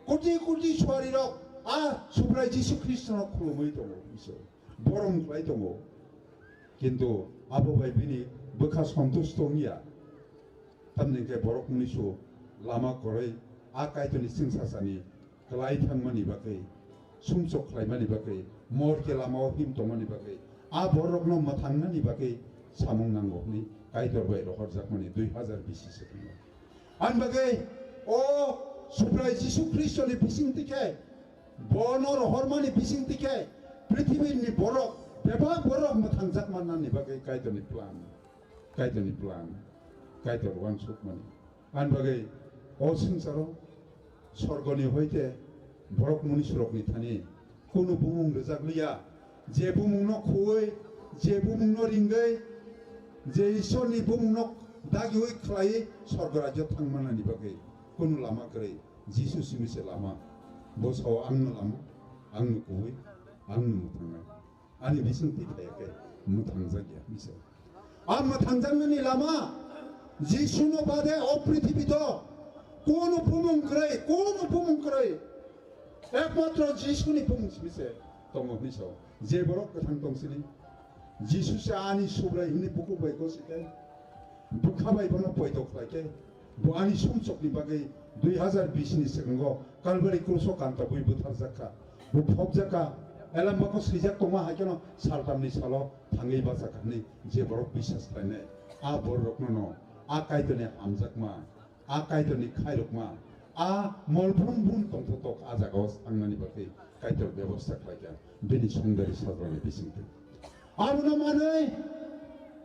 koti koti suarirok a Subrai Jisu Khristono khulumwi tongo, Isor borom khlai tongo. Kintu abo bai bini bwkha sontusto wngya. Tamni hwnkhe borok mnisu lama kwrwi a Kaitorni chwngsachani kwlai thangmani bagwi, sumsok khlaimani bagwi, morke lamao him tongmani bagwi, a borokno mwthangnani bagwi samung nango hwnwi Kaitor bai rohorjakmani dui hazar bisi se thangma. Ani bagwi o Subrai Jisu Khristoni bisingtwi khe, bono rohormani bisingtwi khe, prithibini borok, bebak borok mwthangjak mannani bagwi Kaitorni plan, Kaitorni plan, Kaitor uansukmani. Ani bagwi o swngcharo sorgoni hoite borok mnisurokni thani kunu bumung rwjak liya, je bumungno khuwi, je bumungno ringwi, je Isorni bumungno dagiwi khlaiwi sorgo rajyo thangmanani bagwi kunu lama kwrwi. Jisu simi se lama. Bo sao, "Angno lama, angno kubui, angno mwthangnai." Ani bising twi phaiya khe mwthangjak ya, bisa. A mwthangjaknani lama Jisuno bade o prithibi do kono bumung kwrwi, kono bumung kwrwi. Ekmatro Jisuni bumung simi se tongo hinwi sao. Je borok kwthang tong sini, Jisu se ani Subrai hwnwi bukhuk bai gosi khe, bwkha bai bono poito khlai khe, bo ani sumsokni bagwi dui hazar bish ni swkango Kalbari kruso kantabwi butharjak kha. Bo phobjak kha, elembako swijak tongma hai kheno saltamni salo thangwi bachak kha hwnwi je borok biswas khlainai, a borokno no a Kaitorni hamjakma, a Kaitorni khairokma, a mol brum brum tongthotok a jagao thangnani bagwi Kaitor bebosta khlaikha bini songdari sajlani bisingtwi. Abono manwi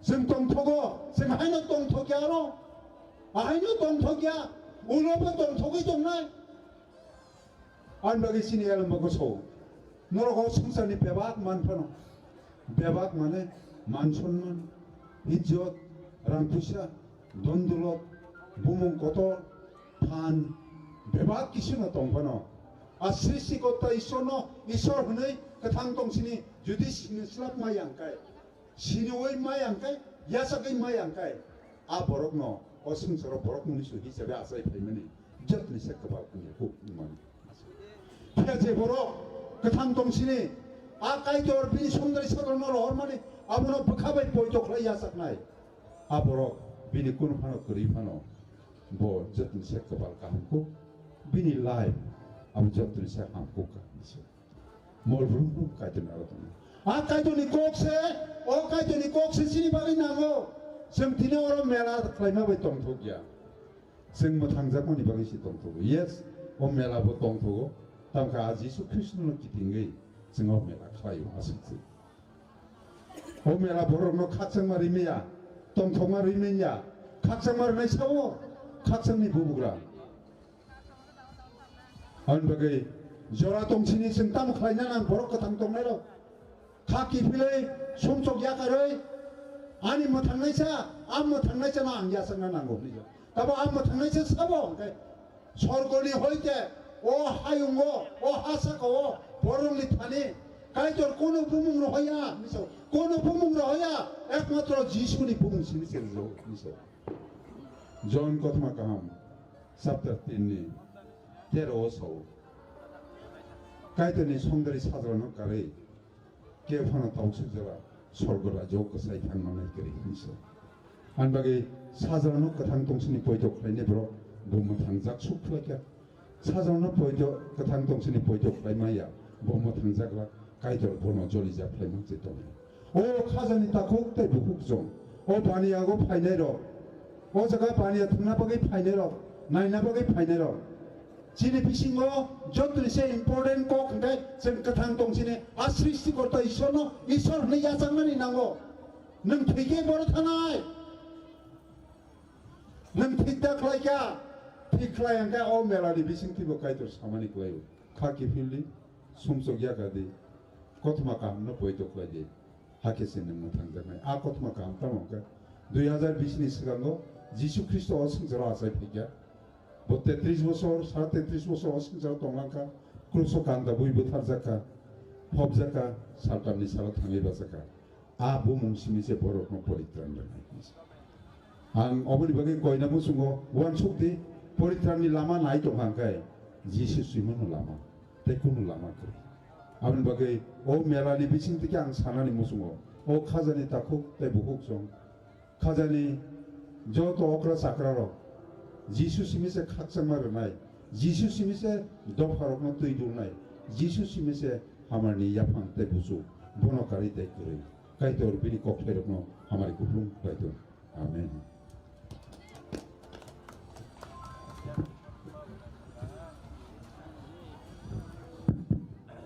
chwng tongthogo, chwng haino tongthokya aro, ahaino tongthokya, ulobo tongthogwi tongnai. Ani bagwi chini elembako sao, norok o swngcharni bebak man phano, bebak mane man sonman, ijjot, rang puisa, don dulot, bumung kotor, phan, bebak kisino tong phano, a Srishti Kotta Ishorno Ishor hwnwi kwthang tong sini, jodi sini slap ma yang khe, siniwi maya hwnkhe, yachagwi maya hwnkhe, a borokno o swngcharo borok mnisu hisabe achai phaimani jotoni se kwbal wngya kuk wngmani. Phiya je borok kwthang tong sini, a Kaitor bini songdari sajlano rohormani, abono bwkha bai poito khlai yachaknai, a borok bini kunu phano kwrwi phano bo jotoni se kwbal kaham kuk, bini life abo jotoni se ham kuk kaham se. Mol brum brum Kaitorni aro tongo. A Kaitorni kok se, o Kaitorni kok se chini bagwi nango. Chwng tini oro mela khlaima bai tongthokya. Chwng mwthangjakmani bagwi se tongthogo. Yes, o mela bo tongthogo. Tamkhe a Jisu Khristono kitingwi chwng o mela khlaio aswk se. O mela borokno khakchangma rimaya, tongthokma rimaya, khakchangma rwnai sao, khakchangni bubugra. Aboni bagwi jora tong sini chwng tamo khlaina nang borok kwthang tongnairok. Kha kiphilwi sumsok yakarwi ani mwthangnaisa, a mwthangnaisano ang yachakna nango hinwi. Tabo a mwthangnaisa sabo hwnkhe sorgoni hoite o hayungo, o hasakao borokni thani Kaitor kono bumung rohoya hinwi sao. Kono bumung rohoya, ekmatro Jisuni bumung sini se rijao hinwi sao. Jon kothoma kaham chapter tin ni tero o sao. Kaitorni songdari sajlano karwi Khe phano tausi jora sorgo rajyo kwsai thangna nai kwrwi hinwi sa. Ani bagwi sajrano kwthang tongsini poito khlainai borok bo mwthangjak suk khlaikha. Sajrano poito kwthang tongsini poito khlaimaya bo mwthangjak la Kaitor bono jolijak khlaimang se tongo. O khajani takhuk tei bukhuk jong, o baniyago phainai rok, o jaga baniya thwngna bagwi phainai rok, naina bagwi phainai rok, chini bisingo jotoni se important kok hwnkhe chwng kwthang tong chini a Srishtikorta Ishwarno Ishwar hwnwi yachaknani nango. Nwng thwikhe boro thanai. Nwng thik da khlaikha, thik khlai hwnkhe o melani bising twibo Kaitor samani khlaio. Kha kiphildi, sumsok yakadi, kothoma kahamno poito khlaidi. Hakhe se nwng mwthangjaknai. A kothoma kaham tamo hwnkhe dui hazar bish ni swkango Jisu Khristo o swngcharo achai phaikha. Bo tetris bosor, sara tetris bosor o swngcharo tonglangkha. Kruso kanda bui butharjakha, phobjakha, saltamni salo thangwi bachakha. A bumung simi se borokno poritran rwnai. Ang oboni bagwi koina muchungo uansukdi, poritranni lama nai tongkha hwnkhe Jisu swimano lama, tei kunu lama kwrwi. Aboni bagwi o melani bising twi khe ang sanani muchungo, o khajani takhuk tei bukhuk song, khajani joto okra chakra rok Jisu simi se khakchangma rwnai, Jisu simi se dopha rokno twi dulnai, Jisu simi se hamarni yaphang tei buchuk, bono karwi tei kwrwi. Kaitor bini kokthairokno hamari kupulung khlai thung. Amen.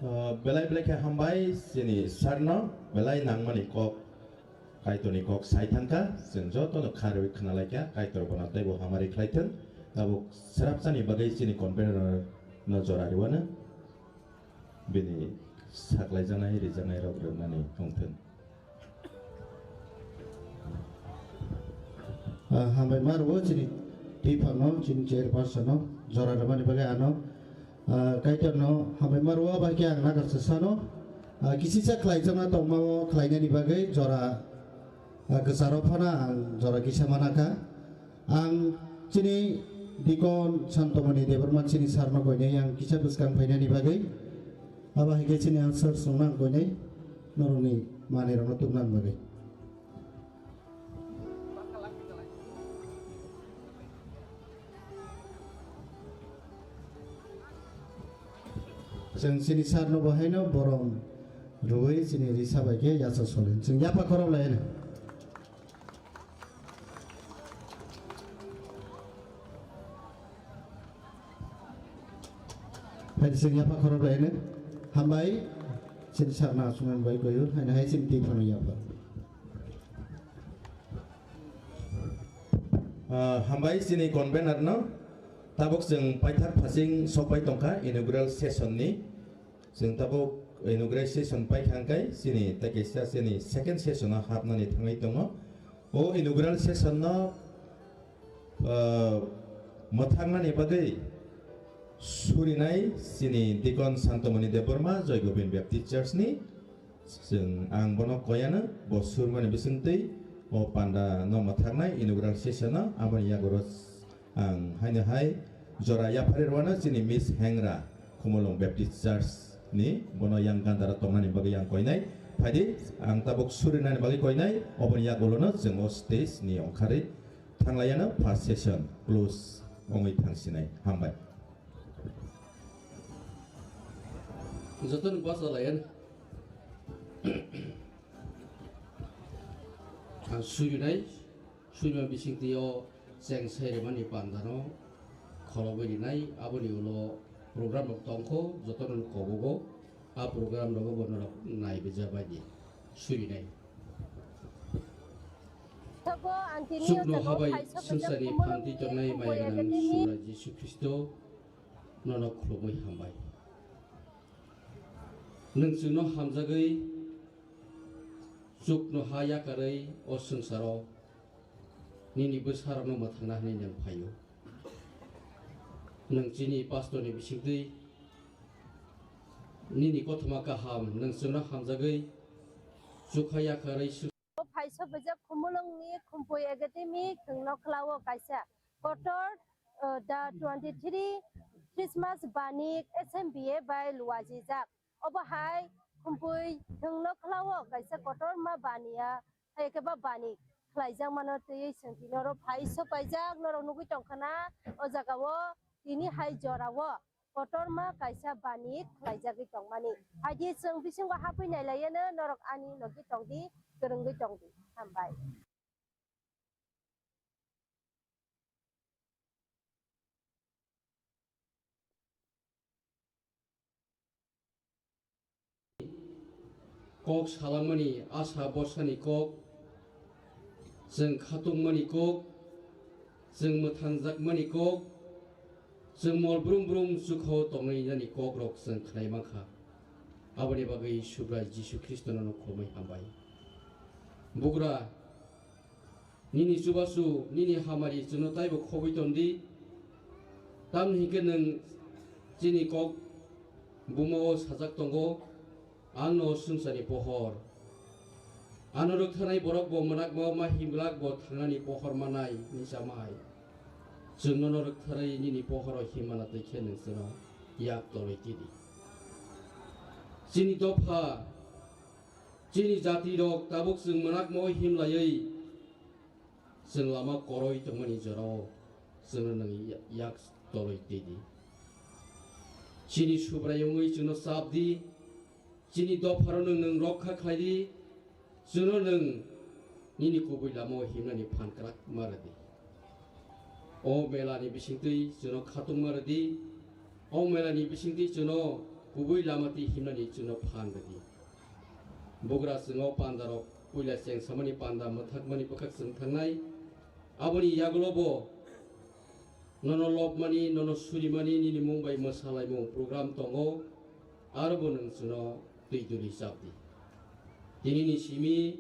Ah, belai belai khe hambai chini sarno belai nangmani kok, Kaitorni kok sai thangkha, chwng jotono kharwi khwnalaikha, Kaitor bono teibo hamari khlai thung. Tabuk srapsani bagwi chini convener no jora rwano. Bini saklaijaknai rijaknairok rwnani wngthung. Ah, hambai ma rwo chini twiphangno, chini chairperson no jora rwmani bagwi ano, ah, Kaitor no hambai ma rwo, bai khe ang nakarsa sano, ah, kisisa khlaijakna tongma o khlainani bagwi jora, ah, kwcharo phano ang jora kisa manakha. Ang chini Deacon Santomoni Debbarma chini sarno koinai ang kisa bwskang phainani bagwi. Abo hai khe chini answer songna ang koinai norokni manwirokno tubnani bagwi. Chwng chini sarno bo haino borom rwui chini risa bai khe yachak soli. Chwng yapha khorok lai hino. Hai chwng yapha khorok lai hino. Hambai. Chini sakna aswknani bai koyur, haino hai chini twi phano yapha. Ah, hambai chini convener no. Tabuk chwng paithak phasing sokpai tongkha inaugural session ni. Chwng tabuk inaugural session paikha hwnkhe chini tei kaisa chini second session o hapnani thangwi tongo. O inaugural session no, ah, mwthangmani bagwi surinai chini Deacon Santomoni Debbarma, Joy Gobind Baptist Church ni. Chwng, ang bono koyano, bo surmani bisingtwi o panda no mwthaknai inaugural session no, aboni yago ro ang haino hai jora yapharwi rwano chini Miss Hengra Khumulwng Baptist Church ni, bono yang gandara tongnani bagwi yang koinai. Phaidi, ang tabuk surinani bagwi koinai, oboni yagulono chwng o stage ni ongkharwi thanglaiano first session close ongwi thangsinai. Hambai. Jotono bachalayan. Ang surinai, surima bisingtwi o cheng sai rwmani pandano kholobwi rinai, aboni ulo program rok tongkho, jotono kobogo, a program rogo bo norok naibaija baidi surinai. Thogo ang tini o Chukno tabuk habai hai sokjak sungsani Khumulwng phanti ni tongnai Khumphoi maya gwnang Academy. Sura Jisu Khristo nono khulumwi hambai. Nwng chwngno hamjagwi chukno ha yakarwi o swngcharo nini bwsarokno mwthangna hwnwi nwng phaio. Nwng chini pastorni bisingtwi nini kothoma kaham nwng chwngno hamjagwi chukha yakarwi swng- Phai sokbaijak Khumulwngni Khumphoi Academy khwngno khlao kaisa kotor, uh, the twenty-three Christmas Banik S M B A bai luajijak. Obo hai Kumpui thwngno khlao kaisa kotorma baniya, hai khe ba bani khlaijakmano twiwi chwng tini oro phai sopaijak norok nugwi tongkha na o jaga o tini hai jora o kotorma kaisa bani khlaijagwi tongmani. Hai di chwng bisingo hapwi nailaiyano norok ani logi tongdi, kwrwngwi tongdi. Hambai. Kok salamani asa borsani kok, chwng khatungmani kok, chwng mwthangjakmani kok, chwng mol brum brum chukho tongnai nani kokrok chwng khnai mankha. Aboni bagwi Subrai Jisu Khristono no khulumwi hambai. Bugra, nini chubachu, nini hamari chwngno taibo khobwi tondi. Tamni hinkhe nwng chini kok bumao sajak tongo, "Ang no swngcharni pohor." Ano rwktharnai borok bo mwnakma ma himglak bo thangnani pohor manai ni chamai. Chwng nono rwktharwi nini pohoro himmana twi khe nwng chwngno yak torwi tidi. Chini dopha, chini jati rok tabuk chwng mwnakma himlaiwi chwng lama koroi tongmani jorao chwngno nwng ya-, yak torwi tidi. Chini Subrai wngwi chwngno chap di, chini dopharo nwng, nwng rokha khlai di, chwngno nwng nini kubui lamao himnani phan kwrak ma rw di. O melani bisingtwi chwngno khatungma rw di, o melani bisingtwi chwngno kubui lama twi himnani chwngno phan rw di. Bugra chwng o pandarok puila chengsamani panda mwthakmani bwkhak chwng thangnai. Aboni yagulo bo nono lobmani, nono surimani nini mung bai mwsalaimung program tongo, aro bo nwng chwngno twi duli chap di. Tinini simi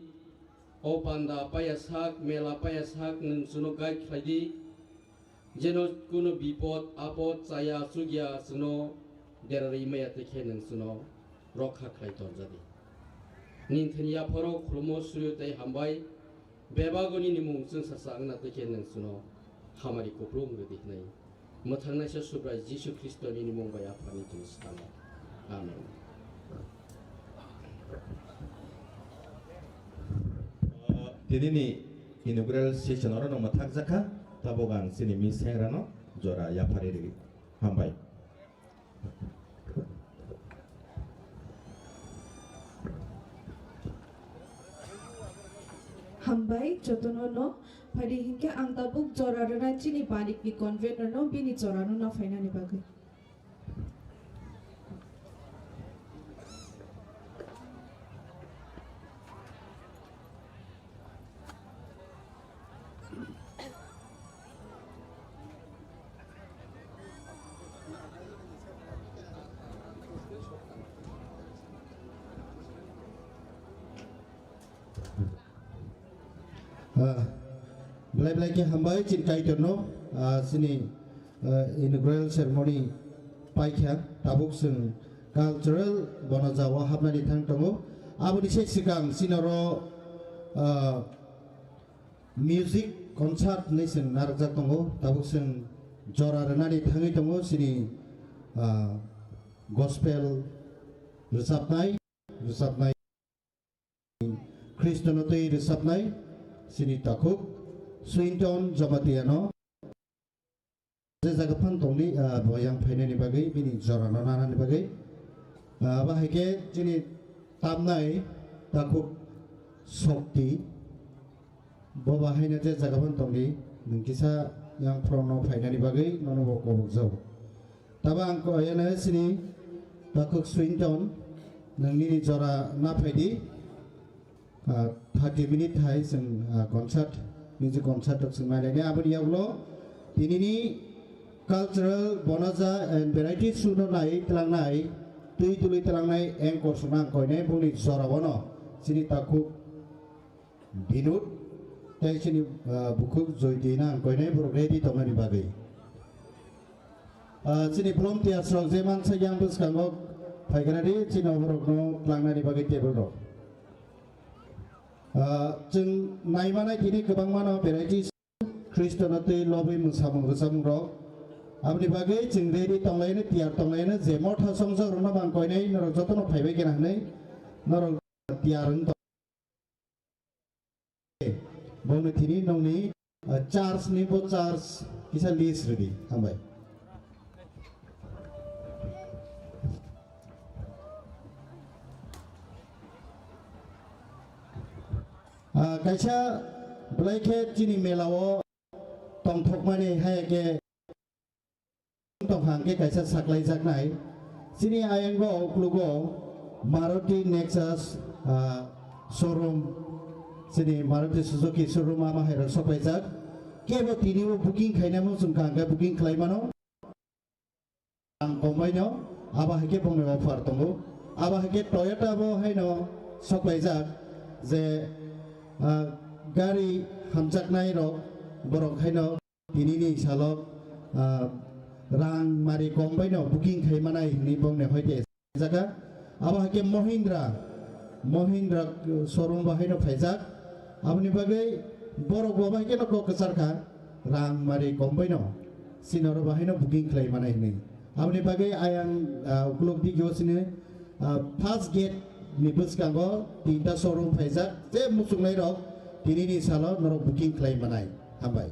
o panda paya sak, mela paya sak nwng chwngno guide khlai di. Jeno kuno bipod, apod, chaya, chukya chwngno derarwi maya tei khe nwng chwngno rokha khlai tonjadi. Nini thani yapharo khulumo, surio tei hambai, bebago nini mung chwngsacha wngna tei khe nwng chwngno hamari kupulung rwdi hwnwi mwthangnaisa Subrai Jisu Khristo nini mung bai Aphani thani swkang. Amen. Tinini inaugural session oro no mwthak jakha, tabuk ang chini mi sengrano jora yapharwi rwgwi. Hambai. Hambai jotono no, phaidi hinkhe ang tabuk jora rwna chini banikni convener no bini jorano naphainani bagwi. Ah, belai belai khe hambai chini Kaitorno, ah, chini, ah, inaugural ceremony paikha, tabuk chwng cultural bono jao hapnani thang tongo. Aboni se swkang chini oro, ah, music concert hinwi chwng narwkjak tongo, tabuk chwng jora rwnani thangwi tongo chini, ah, gospel rwchapnai, rwchapnai. Khristono twi rwchapnai chini takhuk Swinton Jamatia no je jaga phan tongdi, ah, bo yang phainani bagwi bini jorano nanani bagwi, ah, abo hai khe chini tamnai takhuk Shokti, bo ba haino je jaga phan tongdi, nwng kisa yang phrono phainani bagwi nono bo kobok jago. Tabo ang ko-, ayana sini takhuk Swinton, nwng nini jora na phaidi, ah, thirty minute hai chwng, ah, concert, music concert rok chwng nai lainai. Aboni yagulo tinini cultural bonaja and variety show no nai tlangnai, twi tului tlangnai anchor sona ang koinai boni jora bono chini takhuk Binod tei chini, ah, bukhuk Joytina ang koinai borok ready tongmani bagwi. Ah, chini volunteers rok je mansa yang bwskango phaigradi chini borokno tlangnani bagwi table rok. Ah, chwng naimanai tini kwbangmano variety Khristono twi lobwi mwsamung rwchapmung rok. Aboni bagwi chwng ready tonglaino, tiyar tonglaino je motha songjak rwno bang koinai norok jotono phaibai kena hwnwi norok tiyar wng tong. Bongni thini nongni, ah, charge ni bo charge kisa list rwdi. Hambai. Ah, kaisa belai khe chini mela o tongthokmani hai khe tongkha hwnkhe kaisa saklaijaknai. Chini ayango uklugo Maruti Nexus, ah, showroom, chini Maruti Suzuki showroom ama hai rok soklaijak. Kebo tini o booking khainai muchung kha hwnkhe booking khlai mano. Ang kombaino abo hai khe bongni offer tongo. Abo hai khe Toyota bo haino soklaijak je, ah, gari hamjaknai rok borok haino Tinini salo, ah, rang mari kom baino booking khai manai hwnwi bongni hoite jaga. Abo hai khe Mahindra, Mahindra showroom bo haino phaijak. Aboni bagwi borok bo bai khe no kok kwchar kha, rang mari kom baino sinoro bo haino booking khlai manai hwnwi. Aboni bagwi ayang, ah, ukuluk video sini, ah, first gate ni bwskango tinta showroom phaijak. Je muchungnai rok tinini salo norok booking khlai manai. Hambai.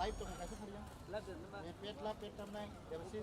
Live tong kaisa phariya. Live tong na. Eh, pet la, pet tam nai, Devasis.